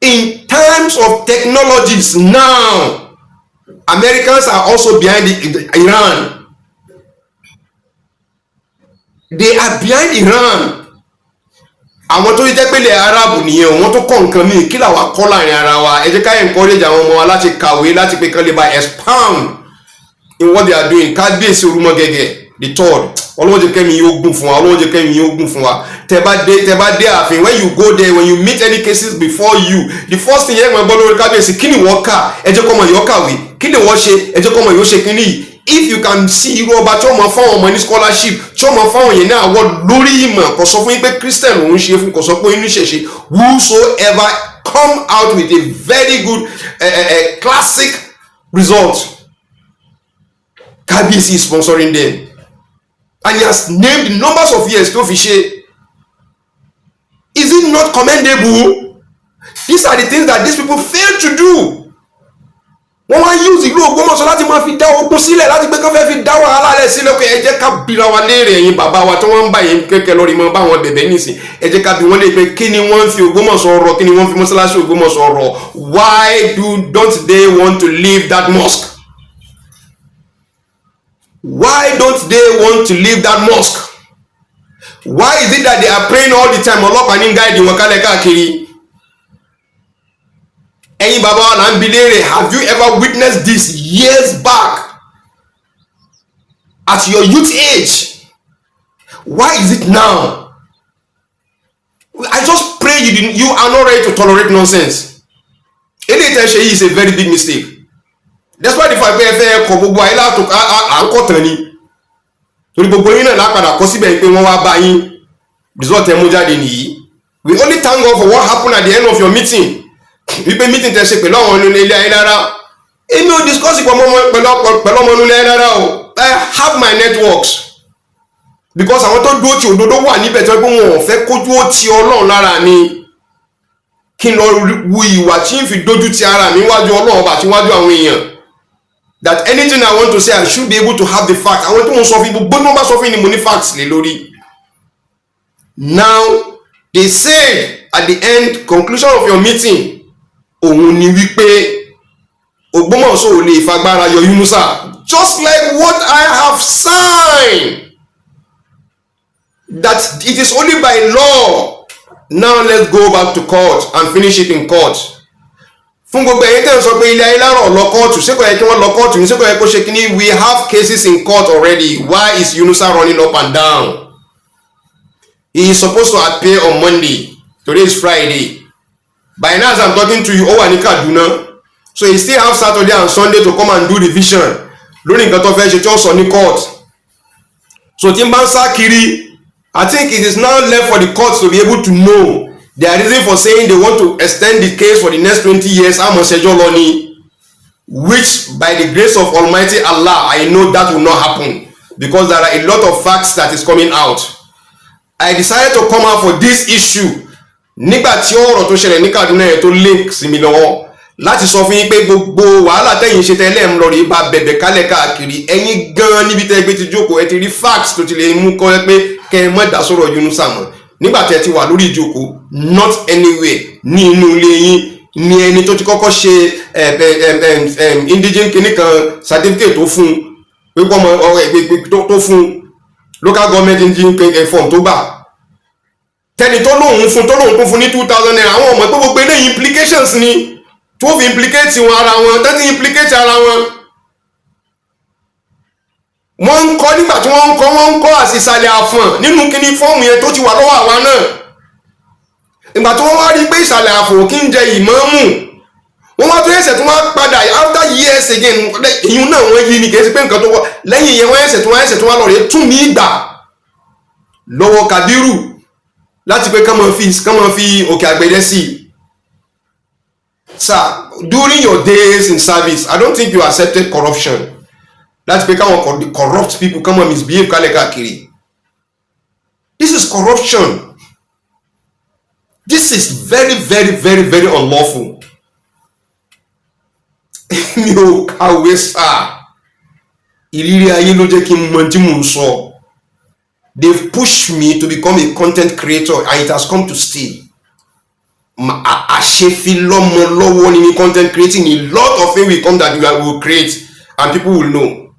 In terms of technologies now, Americans are also behind the Iran. They are behind Iran. Àwọn tó jẹ́ pé ilẹ̀ Arab nìyẹn, wọ́n tó kọ́ nǹkan míì. Kí làwa kọ́ láàrin ara wa? Ẹ jẹ́ ká encourage àwọn ọmọ wa láti kàwé, láti pé kán lè bá expound in what they are doing. Kábíyèsí Orúmọgẹ̀gẹ̀ the third, Ọlọ́run jẹ́ kẹ́mi yóò gùn fún wa. Ọlọ́run jẹ́ kẹ́mi yóò gùn fún wa. Tẹ́ bá dé ààfin, when you go there, when you meet any cases before you, the first thing yẹn gbọ́n gbọ́ lórí kábíyèsí: kí ni wọ́n kà? Ẹ jẹ́ kọ́mọ yóò kàwé. Kí ni wọ́n ṣe? Ẹ jẹ́ kọ́mọ yóò ṣe kíní yìí. If you can see irú ọba tí wọ́n mọ fáwọn ọmọ ní scholarship, tí wọ́n mọ fáwọn yẹn ní award lórí ìmọ̀, kò sọ fún yín pé Christian lòún ṣe fún, kò sọ pé inú ṣẹ̀ṣẹ̀, whosoever come out with a very good classic result, kábíyèsí is sponsoring them, and he has named the numbers of years tó fi ṣe. Is it not commendable? These are the things that these people fail to do. Wọ́n wá use ìlú Ògbómọ̀ṣọ́ láti máa fi dá ogun sílẹ̀, láti pé kán fẹ́ fi dá wàhálà rẹ̀ sílẹ̀ pé ẹ jẹ́ ká bira wa léèrè. Ẹ̀yin bàbá wa tí wọ́n ń bá yẹn kẹ́kẹ́ lórí mọ́ bá wọn bẹ̀bẹ̀ nísìn, ẹ jẹ́ ká bi wọ́n lè pé kí ni wọ́n ń fi Ògbómọ̀ṣọ́ rọ? Kí ni wọ́n fi mọ́sálásí Ògbómọ̀ṣọ́ rọ? Why don't they want to leave that mosque? Why don't they want to leave that mosque? Why is it that they are praying all the time? Ọlọ́pàá ní guide wọn kálẹ̀ káàkiri. Ẹ̀yin bàbá wa là ń bi léèrè. Have you ever witnessed this years back at your youth age? Why is it now? I just pray you are not ready to tolerate nonsense. Eléyìí tẹ́ ṣe yìí is a very big mistake, despite the fact pé ẹ fẹ́ kọ gbogbo ayé látò à ń kọ̀ tán ni, torí gbogbo yín náà lápadà kọ síbẹ̀ pé wọ́n wá bá yín. Result ẹ mú jáde nìyí. We only thank God for what happened at the end of your meeting, wípé meeting tẹ́ ṣe pẹ̀lú àwọn ilé ayé rárá. Èmi ò discuss pẹ̀lú ọmọ ilé ayé rárá o. I have my networks, because àwọn tó dúró ti òdodo wà níbẹ̀ tó pé wọn ò fẹ́ kójú ó ti Ọlọ́run lára mi, kí n lọ wu ìwà tí n fi dójú ti ara mi wájú Ọlọ́run ọba àti wájú àwọn èèyàn, that anything I want to say, I should be able to have the fact. Àwọn tó ń sọ fún gbogbo ní wọ́n bá sọ fún ni mo ní facts lé lórí. Now they said at the end, conclusion of your meeting, òun ni wípé Ògbómọ̀ṣọ́ ò lè fagbára yọ Yunusa, just like what I have signed, that it is only by law. Now let's go back to court and finish it in court. Fún gbogbo ẹ̀yin tẹ́ ń sọ pé ilé ayé lárọ̀ lọ kóòtù, ṣé kò yẹ kí wọ́n lọ kóòtù ní? Ṣé kò yẹ kó ṣe kíní? We have cases in court already. Why is Yunusa running up and down? He is supposed to appear on Monday. Today is Friday. By now, as I'm talking to you, ó wà ní Kaduna, so he still have Saturday and Sunday to come and do revision lórí nǹkan tó fẹ́ ṣe tí ó sọ ní court. So tí n bá ń sá kiri, I think it is now left for the court to be able to know their reason for saying they want to extend the case for the next 20 years. Àmọ́ ṣẹjọ́ lọ ni, which by the grace of Almighty Allah, I know that will not happen, because there are a lot of facts that is coming out. I decided to come out for this issue nígbà tí ọ̀rọ̀ tó ṣẹlẹ̀ ní Kaduna yẹn tó link sí mi lọ́wọ́, láti sọ fún yín pé gbogbo wàhálà tẹ̀yìn ṣe tẹ́lẹ̀ ń lọ rí bá bẹ̀bẹ̀ kálẹ̀ káàkiri, ẹ̀yin gan níbi tẹ́ gbé ti jókòó, ẹ ti rí facts tó ti lè mú kọ́ ẹ pé kẹ́ ẹ mọ́ dá sọ̀rọ̀ Yunusa mọ́. Nígbà tẹ́ ti wà lórí ìjókòó, not anywhere ní inú ilé yín ní ẹni tó ti kọ́kọ́ ṣe ẹ ẹ ẹ ẹ indigene kìíní kan certificate tó fún pé kọ́ ọmọ ọ tó fún local government indigene form tó gbà, tẹni tó lóun fún, tó lóun tó fún ní ₦2,000. Àwọn ọmọ pé gbogbo eléyìí implications ni tó fi implicate wọn ara wọn, tẹ́tí implicate ara wọn. Wọ́n ń kọ́ nígbà tí wọ́n ń kọ́, wọ́n ń kọ́ àṣìṣàlẹ̀ àfọ̀n nínú kíní fọ́ọ̀mù yẹn tó ti wà lọ́wọ́ àwa náà. Ìgbà tí wọ́n wá rí pé ìsàlẹ̀ àfọ̀n kí ń jẹ ìmáàmù, wọ́n wá tó ẹsẹ̀ tó wá padà after years again. Èyí náà wọ́n yí ni, kì í ṣe pé nǹkan tó wọ́ lẹ́yìn yẹn. Wọ́n ẹsẹ̀ tó wá lọ rèé tún mí gbà lọ́wọ́ Kabiru láti pé kán máa fi Òkè Àgbẹ̀dẹ sí i. Sir, during your days in service, I don't think you accepted corruption láti pé káwọn corrupt people kán máa misbehave kálẹ̀ káàkiri. This is corruption. This is very, very, very, very unlawful. Mi ò kàwé sáà, ìrírí ayé ló jẹ́ kí n mọ tí mò ń sọ. They've pushed me to become a content creator and it has come to stay. Àṣefilọ́mọ lọ́wọ́ ni ní content creating. A lot of things will come that we will create and people will know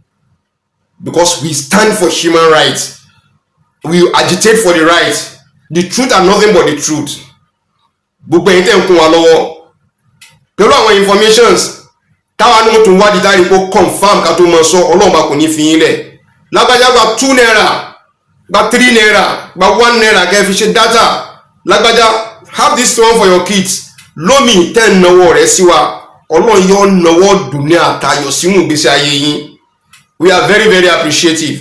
because we stand for human rights. We agitate for the rights, the truth and nothing but the truth. Gbogbo ẹ̀yin tẹ́ ń kún wa lọ́wọ́ pẹ̀lú àwọn informations táwa ní mo tún wádìí dárí kó confirm ká tó mọ sọ, Ọlọ́run bá kò ní fi yín lẹ̀. Lágbájá gba ₦2, gba ₦3, gba ₦1 kẹ́ fi ṣe data. Lágbájá, have this one for your kids. Lómi tẹ́ ń nawọ́ rẹ̀ sí wa, Ọlọ́run yóò nawọ́ dùn ní àtayọ̀ sínú ìgbésí ayé yín. We are very, very appreciative,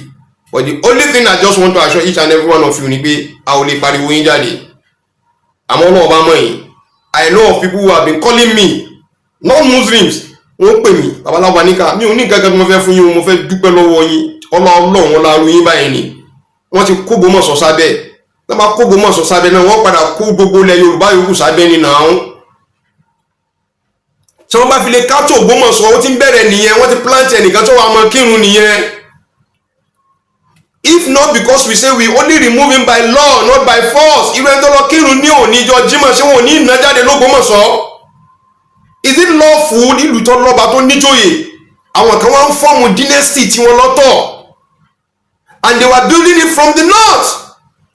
but the only thing I just want to assure each and every one of you ni pé a ò lè pariwo yín jáde, àmọ́ Ọlọ́run bá mọ̀ yín. I know of people who have been calling me, non-Muslims. Wọ́n pè mí, "Babaláwa níkà mi ò ní nǹkan kan tí mo fẹ́ fún yín o, mo fẹ́ dúpẹ́ lọ́wọ́ yín. Ọlọ́run ọlọ́run yín báyìí ni wọ́n ti kó Ògbómọ̀ṣọ́ sábẹ́." Tó bá kó Ògbómọ̀ṣọ́ sábẹ́ náà, wọ́n padà kó gbogbo ilẹ̀ Yorùbá yòókù sábẹ́ ní nàá. Tí wọ́n bá fi lè capture Ògbómọ̀ṣọ́, ó ti ń bẹ̀rẹ̀ nìyẹn. Wọ́n ti plant ẹnìkan tó wà mọ́ kírun nìyẹn. If not because we say we only remove him by law, not by force. Irú ẹni tó lọ kírun ní òní ìjọ Jímọ̀, ṣé wọn ò ní ìná jáde lÓgbómọ̀ṣọ́? Is it lawful nílùú tó lọ́ba, tó níjòyè? Àwọn kan wá ń form dynasty tí wọ́n lọ́tọ̀ and they were building it from the north.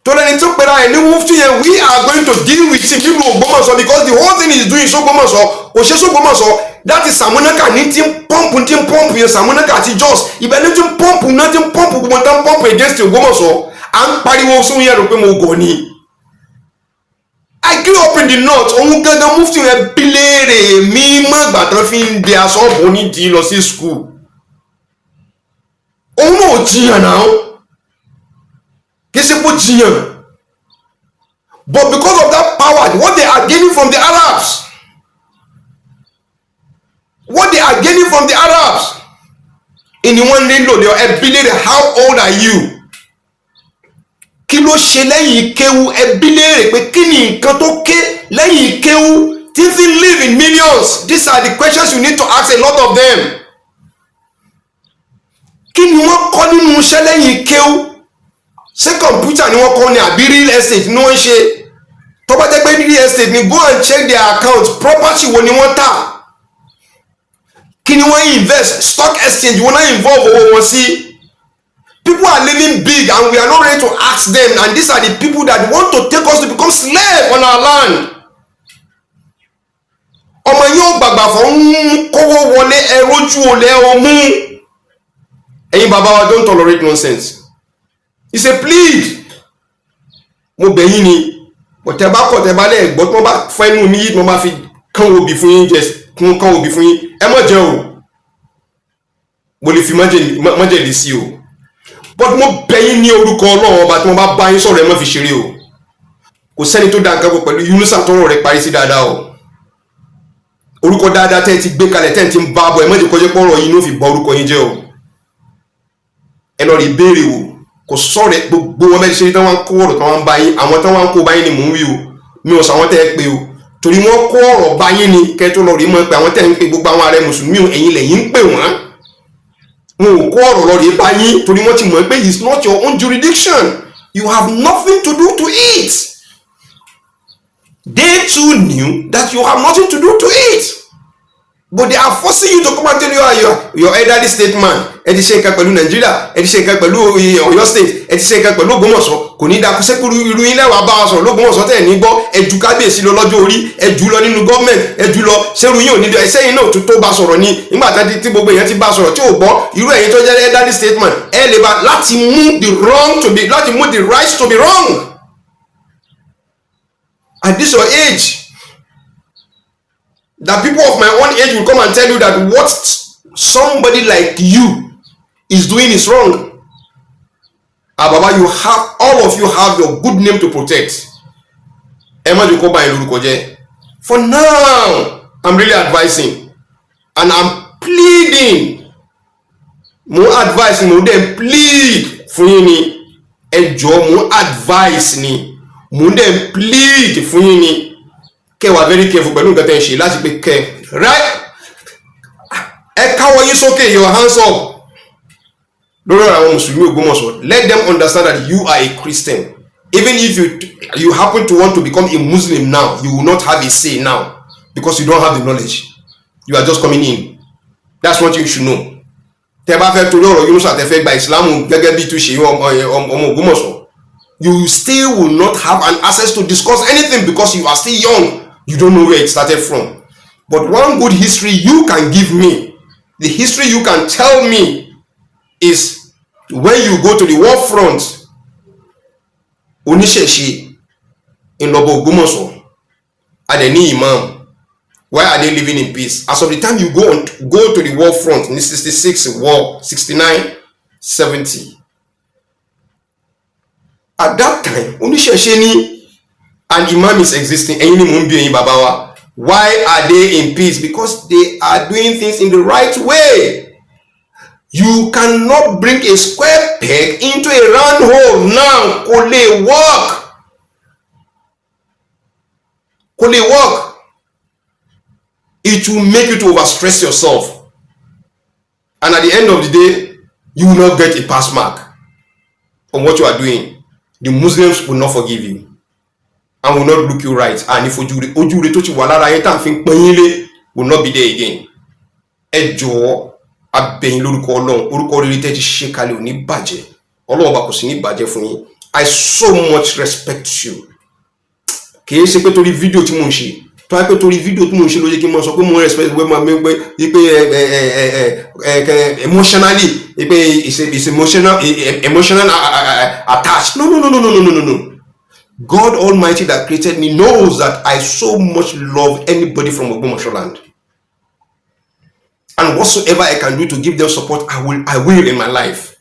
Tó lẹ́ni tó pera ẹ̀ ní mufti yẹn, we are going to deal with him nílùú Ògbómọ̀ṣọ́ because the whole thing is doing sÓgbómọ̀ṣọ́, kò ṣe sÓgbómọ̀ṣọ́. That is Samunaka ní tí ń pump, tí ń pump yẹn. Samunaka àti Jos, ibẹ̀ ní tí ń pump náà, tí ń pump gbogbo tí ń pump against Ògbómọ̀ṣọ́. À ń pariwo sún yẹn rò pé mo gọ̀ ni. I grew up in the north. Òun gangan mufti yẹn bí léèrè mímọ́ ìgbà tán fi ń de aṣọ bò nídìí lọ sí school. Òun náà ò jiyàn náà, kì í ṣe kó jiyàn, but because of that power, what they are gaining from the Arabs, what they are gaining from the Arabs ìní wọ́n nílò ní ẹbí léèrè. How old are you? Kí ló ṣe lẹ́yìn kéwú? Ẹbí léèrè pé kí ni nǹkan tó ké lẹ́yìn kéwú tí fi live in millions? These are the questions you need to ask a lot of them. Kí ni wọ́n kọ́ nínú iṣẹ́ lẹ́yìn kéwú? Ṣé kọ̀ǹpútà ni wọ́n kọ́ ni àbí real estate ni wọ́n ń ṣe? Tó bá jẹ́ pé real estate ni, go and check their account. Property wo ni wọ́n tà? Kí ni wọ́n invest? Stock exchange wọ́n náà involve owó wọn sí? People are living big and we are not ready to ask them, and these are the people that want to take us to become slave on our land. Ọmọ yóò gbàgbà fún ń kówó wọlé, ẹ rójú olè ọmú. Ẹ̀yin bàbá wa, don't tolerate nonsense. It's a plead. Mo bẹ̀ yín ni, tẹ bá kọ̀, tẹ bá lẹ̀ gbọ́, tí wọ́n bá fẹ́ inú mi yìí, tí wọ́n bá fi kán obì fún yín jẹ, kí wọ́n kán obì fún yín, ẹ má jẹ o. Mo lè fi májèlé sí o, but mo bẹ̀ yín ní orúkọ Ọlọ́run Ọba, tí wọ́n bá bá yín sọ̀rọ̀, ẹ má fi ṣeré o. Kò sẹ́ni tó dá nǹkan pọ̀ pẹ̀lú Yunusa tọrọ rẹ̀ parí sí dáadáa o. Orúkọ dáadáa tẹ́ ẹ ti gbé kalẹ̀, tẹ́ ẹ ti ń bá bọ̀, ẹ má jẹ́ kó jẹ́ pọ̀rọ̀ yín ló fi bà orúkọ yín jẹ́ o. Ẹ lọ rí béèrè wò. Kò sọ̀rọ̀ gbogbo wọn bẹ́ẹ̀ ṣe tí wọ́n kó ọ̀rọ̀ tí wọ́n ń bá yín. Àwọn tí wọ́n ń kó bá yín ni mò ń wí o. Mi ò sọ àwọn tẹ́ ẹ pé o, torí wọ́n kó ọ̀rọ̀ bá yín ni kẹ́ tó lọ rí mọ́ pé àwọn tẹ́ ń pe gbogbo àwọn ààrẹ mùsùlùmí, ẹ̀yin lẹ́yìn ń pè wọ́n. Wọn ò kó ọ̀rọ̀ lọ rí bá yín torí wọ́n ti mọ̀ pé it's not your own jurisdiction. You have nothing to do to it. They too knew that you have nothing to do to it, but they are forcing you to come and tell you are your elderly statesman. Ẹ ti ṣe nǹkan pẹ̀lú Nàìjíríà, ẹ ti ṣe nǹkan pẹ̀lú Ọ̀yọ́ State, ẹ ti ṣe nǹkan pẹ̀lú Ògbómọ̀ṣọ́. Kò ní dáa sẹ́kúrú irú yín lẹ́wàá bá wa sọ̀rọ̀ lÓgbómọ̀ṣọ́ tẹ̀ ní gbọ́. Ẹ ju kábíyèsí lọ lọ́jọ́ orí, ẹ jù lọ nínú gọ́ọ̀mẹ̀ntì, ẹ jù lọ sẹ́rù yín ò ní ẹsẹ̀ yín náà tó tó bá sọ̀rọ̀ ni. Nígbà tí gbogbo èèyàn ti bá sọ̀rọ̀ tí ò gbọ́, irú ẹ̀yin tó jẹ́ elderly statesman, ẹ lè bá láti mú the wrong to be, láti mú the right to be wrong. At this your age, that people of my own age will come and tell you that what somebody like you is doing is wrong. Ah, Baba, you have, all of you have your good name to protect. Ẹ má jẹ́ kó bá yín lórúkọ jẹ́. For now, I'm really advising and I'm pleading. Mo advice, mo dẹ̀ plead fún yín ni. Ẹ jọ̀ọ́, mo advice ni, mo dẹ̀ plead fún yín ni. Kẹ́ wà very careful pẹ̀lú nǹkan tẹ́ ń ṣe láti pé kẹ́ right. Ẹ káwọ́ yín sókè, your hands up, lórí ọ̀rọ̀ àwọn Mùsùlùmí Ògbómọ̀ṣọ́. Let them understand that you are a Christian. Even if you happen to want to become a Muslim now, you will not have a say now because you don't have the knowledge. You are just coming in. That's what you should know. Tẹ́ bá fẹ́ torí ọ̀rọ̀ Yunusa tẹ́ fẹ́ gba Ìsìlámù gẹ́gẹ́ bí túnṣe ọmọ Ògbómọ̀ṣọ́, you still will not have an access to discuss anything because you are still young. You don't know where it started from. But one good history you can give me, the history you can tell me, is when you go to the war front, oníṣẹ̀ṣe ńlọbọ Ògbómọ̀ṣọ́, adẹ̀ ní imam. Why are they living in peace? As of the time you go to the war front ní 66 war, 69, 70, at that time, oníṣẹ̀ṣe ní and imam is existing. Ẹ̀yin ni mò ń bí ẹ̀yin bàbá wa, why are they in peace? Because they are doing things in the right way. You cannot bring a square peg into a round hole now. Kò lè work, kò lè work. It will make you to overstress yourself, and at the end of the day, you will not get a pass mark on what you are doing. The Muslims will not forgive you and will not look you right, and if ojú ojú rẹ tó ti wà lára yín tá à ń fi pọ́n yín lé will not be there again. Ẹ jọ̀ọ́, a bẹ̀ yín lórúkọ Ọlọ́run. Orúkọ rere tẹ́ ti ṣe kalẹ̀ ò ní bàjẹ́. Ọlọ́run ọba kò sí ní bàjẹ́ fún yín. I so much respect you. Kì í ṣe pé torí fídíò tí mò ń ṣe, tó wáyé pé torí fídíò tí mò ń ṣe ló yẹ kí n mọ sọ pé mo respect pé mo pé pé ẹ ẹ ẹ ẹ ẹ emotionally, pé it's emotional attached. No, no, no, no, no, no, no, no, no. God Almighty that created me knows that I so much love anybody from Ogbomoso land. And whatsoever I can do to give them support, I will in my life.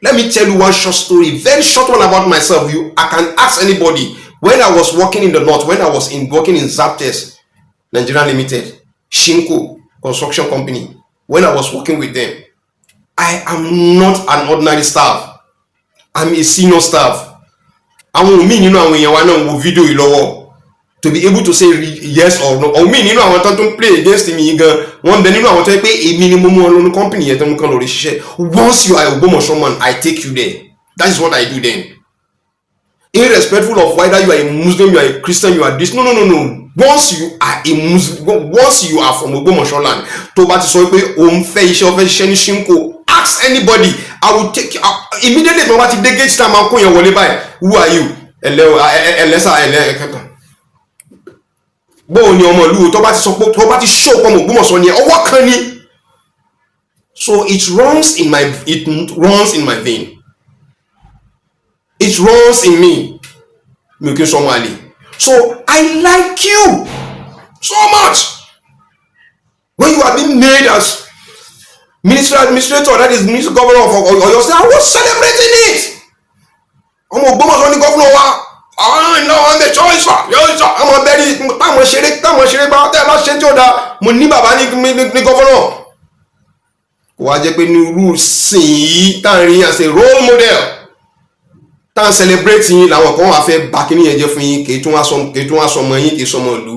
Let me tell you one short story, very short one, about myself. I can ask anybody. When I was working in the north, when I was in working in Zaptes, Nigeria Limited, Shinko Construction Company, when I was working with them, I am not an ordinary staff. I'm a senior staff. Àwọn míì nínú àwọn èèyàn wa náà ń wo fídíò yìí lọ́wọ́ to be able to say yes or no. Àwọn míì nínú àwọn tó tún play against mi gan, wọ́n bẹ nínú àwọn tó yẹ pé èmi ni mo mú wọn lọ́nu company yẹn tó mú kán lọ rí ṣiṣẹ́. Once you are Ògbómọ̀ṣọ́ man, I take you there. That is what I do then, irrespective of whether you are a Muslim, you are a Christian, you are this. No, no, no, no. Once you are a Muslim, once you are from Ògbómọ̀ṣọ́ land, tó bá ti sọ pé òun fẹ́ iṣẹ́, ó fẹ́ ṣiṣẹ́ ní Shinko, ask anybody, I will take you immediately. Tí wọ́n bá ti dé gate time, máa kó yẹn wọlé báyìí. Who are you? Ẹlẹ́ ẹlẹ́sà ẹlẹ́ ẹ̀kẹ́kẹ́ bóun ni ọmọ ìlú tó bá ti sọ pé tó bá ti ṣó pọ̀ mọ́ Ògbómọ̀ṣọ́ ni ọwọ́ kan ni. So it runs in my vein, it runs in me. Mi ò kí n sọ ọmọ àlè. So I like you so much. When you are being made as minister administrator, that is, minister governor of Oyo State, I was celebrating it. Ọmọ Ògbómọ̀ṣọ́ ní governor wa. Àwọn iná wọn bẹ ṣọ́ọ̀ṣọ́ yóò ọmọ bẹ́ẹ̀ ni táwọn ṣeré bá tẹ́ ẹ bá ṣe tí ó da. Mo ní bàbá ní governor. Kò wá jẹ́ pé ní irú sìn yìí tá à ń rí as a role model, tá à ń celebrate yín, làwọn kan wà fẹ́ bà kíní yẹn jẹ́ fún yín. Kì í tún wá sọmọ yín, kì í sọmọ ìlú.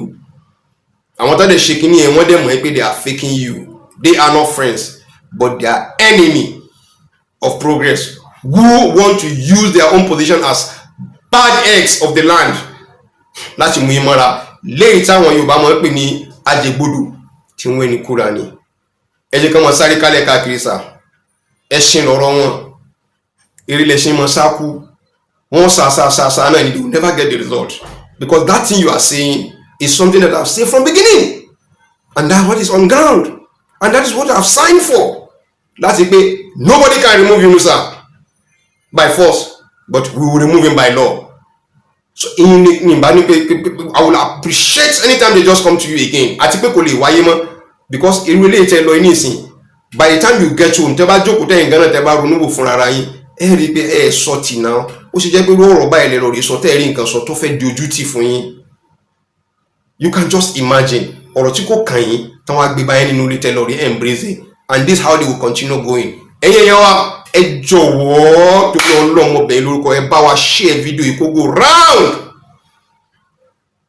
Àwọn tó dẹ̀ ṣe kíní yẹn, wọ́n dẹ̀ mọ̀ pé they are faking you. They are not friends, but they are enemy of progress who want to use their own position as bad eggs of the land. Láti mú yín mọ́ra léyìí táwọn Yorùbá máa ń pè ní ajẹgbodò tí wọ́n ní kúra ni. Ẹ jẹ́ ká máa sáré kálẹ̀ káàkiri sà. Ẹṣin lọ́rọ̀ wọn, eré lẹṣin mọ́ sáku. Wọ́n sá sá sá sá náà ni. They will never get the result, because that thing you are saying is something that I have said from beginning, and that's what is on ground, and that is what I have signed for, láti pé nobody can remove Yunusa by force, but we will remove him by law. So ìyìn ní ìbá ní pé I will appreciate anytime they just come to you again, àti pé kò lè wáyé mọ́, because irú eléyìí tẹ́ lọ ní ìsìn, by the time you get home, tẹ́ bá jókòó, tẹ́yìn gánà, tẹ́ bá ronú wò fúnra ara yín, ẹ rí i pé ẹ sọ tì náà. Ó ṣe jẹ́ pé irú ọ̀rọ̀ báyìí lẹ lọ rí sọ, tẹ́ ẹ rí nǹkan sọ tó fẹ́ di ojú tì fún yín. You can just imagine ọ̀rọ̀ tí kò kàn yín táwọn agbé báyẹn nínú ilé tẹ́ lọ rí embrace it, and this how they will continue going. Ẹ̀yin ẹ̀yàn wa, ẹ jọ̀wọ́, torí ọlọ́mọbìnrin lórúkọ, ẹ bá wa share fídíò yìí kó go round,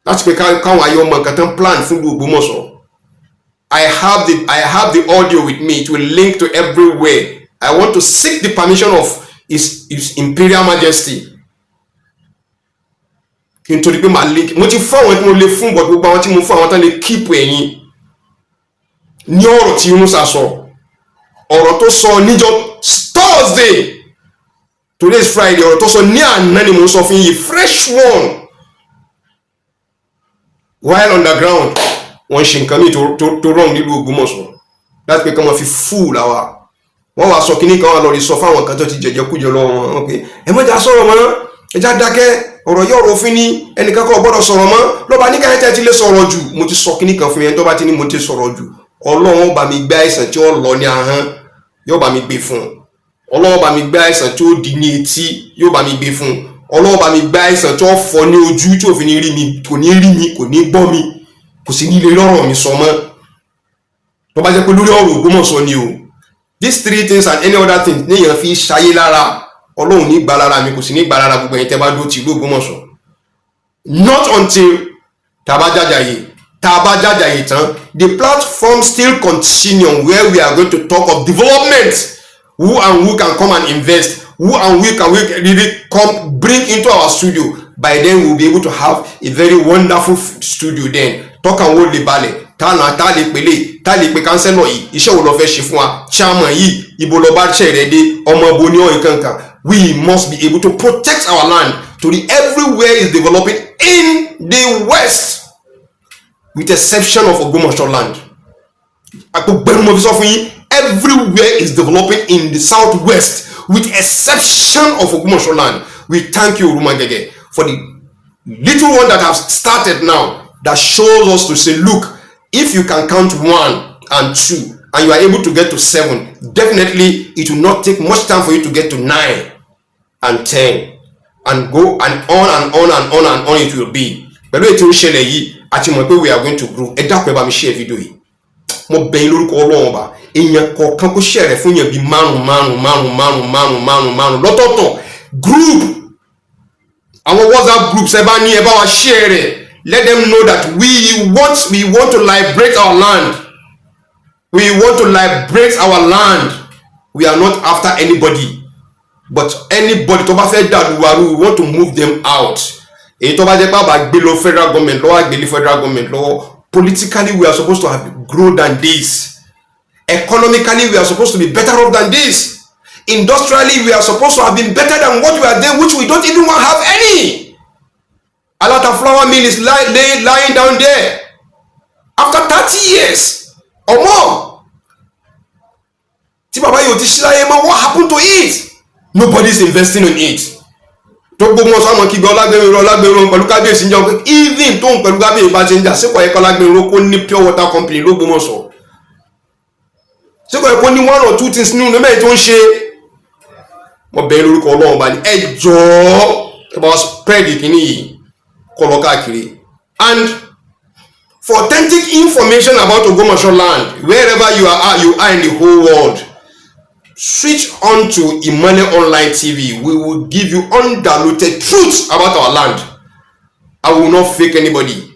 láti pé káwọn ayé ọmọ nǹkan tán plan fún Ògbómọ̀ṣọ́. I have the audio with me. It will link to everywhere. I want to seek the permission of His Imperial Majesty kí n torí pé màá link. Mo ti fún àwọn tí mo lè fún, but gbogbo àwọn tí mo fún, àwọn tán lè keep ẹ̀yìn ní ọ̀rọ̀ tí Yunusa sọ, ọ̀rọ̀ tó sọ níjọ́ Thursday, today is Friday, ọ̀rọ̀ tó sọ ní àná ni mo ń sọ fún yìí, fresh one. While underground, wọ́n ṣe nǹkan míì tó wrong nílùú Ògbómọ̀ṣọ́, láti pé kí wọ́n fi fool àwa. Wọ́n wá sọ kínní kan, wà lọ rí sọ fáwọn kan tó ti jẹjẹ kújẹ lọ́wọ́ wọn pé ẹ má jà sọ̀rọ̀ mọ́, ẹ já dákẹ́, ọ̀rọ̀ yìí ọ̀rọ̀ òfin ni, ẹnìkan kò gbọ́dọ̀ sọ̀rọ̀ mọ́. Lọ́ba ní káyọ̀tẹ́ ti lè sọ̀rọ̀ jù, mo ti sọ kínní kan fún yẹn, tó bá ti ní mo ti sọ̀rọ̀ jù, Ọlọ́run bá mi gbé àìsàn tí ó lọ ní ahọ́n, yóò bá mi gbé fún un. Ọlọ́run bá mi gbé àìsàn tí ó di ní etí, yóò bá mi gbé fún un. Ọlọ́run bá mi gbé àìsàn tí ó fọ́ ní ojú, tí ò fi ní rí mi, kò ní rí mi, kò ní gbọ́ mi, kò sì ní lè rọ̀rọ̀ mi sọ mọ́. Tó bá jẹ́ pé lórí ọ̀rọ̀ Ògbómọ̀ṣọ́ ni o, these three things and any other thing níyàn fi ṣayé lára, Ọlọ́run ní gbà lára mi, kò sì ní gbà lára gbogbo ẹ̀yin tẹ́ bá dúró ti ìlú Ògbómọ̀ṣọ́. Not until tá a bá jàjàyè, tá a bá jàjàyè tán, the platform still continue where we are going to talk of development, who and who can come and invest, who and who can we really come bring into our studio. By then we will be able to have a very wonderful studio then. Tọ́kàn wo lè balẹ̀, tá náà tá lè pèlè, tá lè pe councillor yìí, iṣẹ́ wo lọ fẹ́ ṣe fún wa, chairman yìí, ibo lọ bá ṣe rẹ̀ dé, ọmọ bo ní ọ̀hìn kankan. We must be able to protect our land, torí everywhere is developing in the west with exception of Ògbómọ̀ṣọ́ land. Àpògbẹ́nu mo fi sọ fún yín, everywhere is developing in the south west with exception of Ògbómọ̀ṣọ́ land. We thank you, Orumagege, for the little one that have started now that shows us to say, look, if you can count one and two and you are able to get to seven, definitely it will not take much time for you to get to 9 and 10 and go and on and on and on and on it will be. Pẹ̀lú ètò ìṣẹ̀lẹ̀ yìí, àti mọ̀ pé we are going to grow. Ẹ dákun, ẹ bá mi share fídíò yìí. Mo bẹ̀ yín lórúkọ Ọlọ́run Ọba, èèyàn kọ̀ọ̀kan kó share rẹ̀ fún yẹn bíi márùn márùn márùn márùn márùn márùn márùn lọ́tọ̀ọ̀tọ̀. Group, àwọn WhatsApp groups ẹ bá ní, ẹ bá wa share rẹ̀. Let them know that we want to liberate our land. We want to liberate our land. We are not after anybody, but anybody tó bá fẹ́ dàlúwarú, we want to move them out. Èyí tó bá jẹ́ pé àbá gbé lọ federal government lọ́wọ́, àgbélé federal government lọ́wọ́. Politically, we are supposed to have grown than this. Economically, we are supposed to be better off than this. Industrially, we are supposed to have been better than what we are there, which we don't even want have any. Alata flour mill is lying down there after 30 years or more tí bàbá yìí ò ti ṣíláyé mọ́. What happened to it? Nobody is investing in it. Tó gbogbo wọn sọ kígbe Ọlágbẹ̀rún, Ọlágbẹ̀rún pẹ̀lú kábíyèsí ń jẹun pé even tóun pẹ̀lú kábíyèsí bá ti ń jà síkọ̀ ẹ̀kọ́, Ọlágbẹ̀rún kó ní pure water company l'Ógbómọ̀ṣọ́, síkọ̀ ẹ̀kọ́ ní one or two things nínú mẹ́rin tó ń ṣe. Wọ́n bẹ̀rẹ̀ lórúkọ Ọlọ́run bá ní, ẹ jọ̀ọ́, ẹ bá wa spread ìkíní yìí kọ́ lọ káàkiri. And for authentic information about Ògbómọ̀ṣọ́ land, wherever you are in the whole world, switch on to Imole Online TV. We will give you undiluted truth about our land. I will not fake anybody.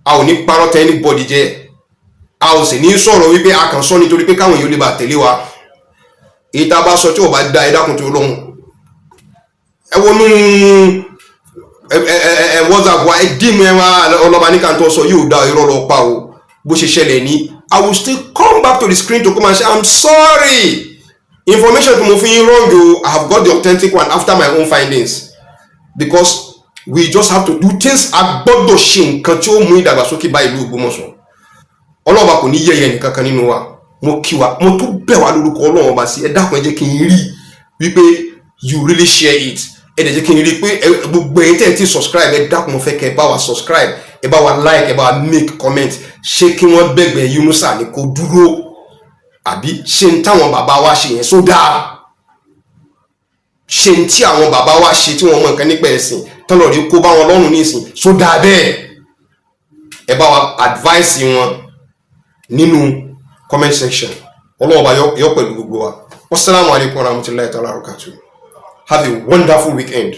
A ò ní parọ́ tẹ anybody jẹ. A ò sì ní sọ̀rọ̀ wípé a kàn sọ nítorí pé káwọn èèyàn lè bá tẹ̀lé wa. Èyí tá a bá sọ tí ò bá da, ẹ dákun tó lóhùn, ẹ wọnú Ẹ ẹ ẹ ẹ WhatsApp wa, ẹ dì mí, ẹ wá ọlọ́ba ní kàńtọ́ sọ yóò dá irọ́ lọ pa o. Bó ṣe ṣẹlẹ̀ ní, I will still come back to the screen to come and say, "I'm sorry, information tí mo fi yín wrong o. I have got the authentic one after my own findings," because we just have to do things. A gbọ́dọ̀ ṣe nǹkan tí ó mú ìdàgbàsókè bá ìlú Ògbómọ̀ṣọ́. Ọlọ́ọ̀ba kò ní yẹ̀yẹ́ nìkan kan nínú wa. Mo kí wa, mo tún bẹ̀ wá lórúkọ Ọlọ́run Ọba sí. Ẹ dákun, ẹ jẹ́ kí n rí wípé you really share it. Ẹ dẹ̀ jẹ́ kí n rí pé gbogbo ẹ̀yin tẹ́ ẹ ti subscribe, ẹ dákun, mo fẹ́ kẹ́ ẹ bá wa subscribe, ẹ bá wa like, ẹ bá wa make comment. Ṣé kí wọ́n bẹ̀gbẹ̀ Yunusa ní kó dúró, àbí ṣé ń táwọn bàbá wa ṣe yẹn sódà? Ṣe ń tí àwọn bàbá wa ṣe tí wọ́n mọ nǹkan nípa ẹ̀sìn tán lọ́ọ́ rí kó bá wọn lọ́rùn nísìn sódà bẹ́ẹ̀? Ẹ bá wa advice wọn nínú comment section. Ọlọ́wọ́ bá yọ pẹ̀lú gbogbo wa. Wasalaamu alaykum wa rahmatulahi ta'ala wa barakatuh. Have a wonderful weekend.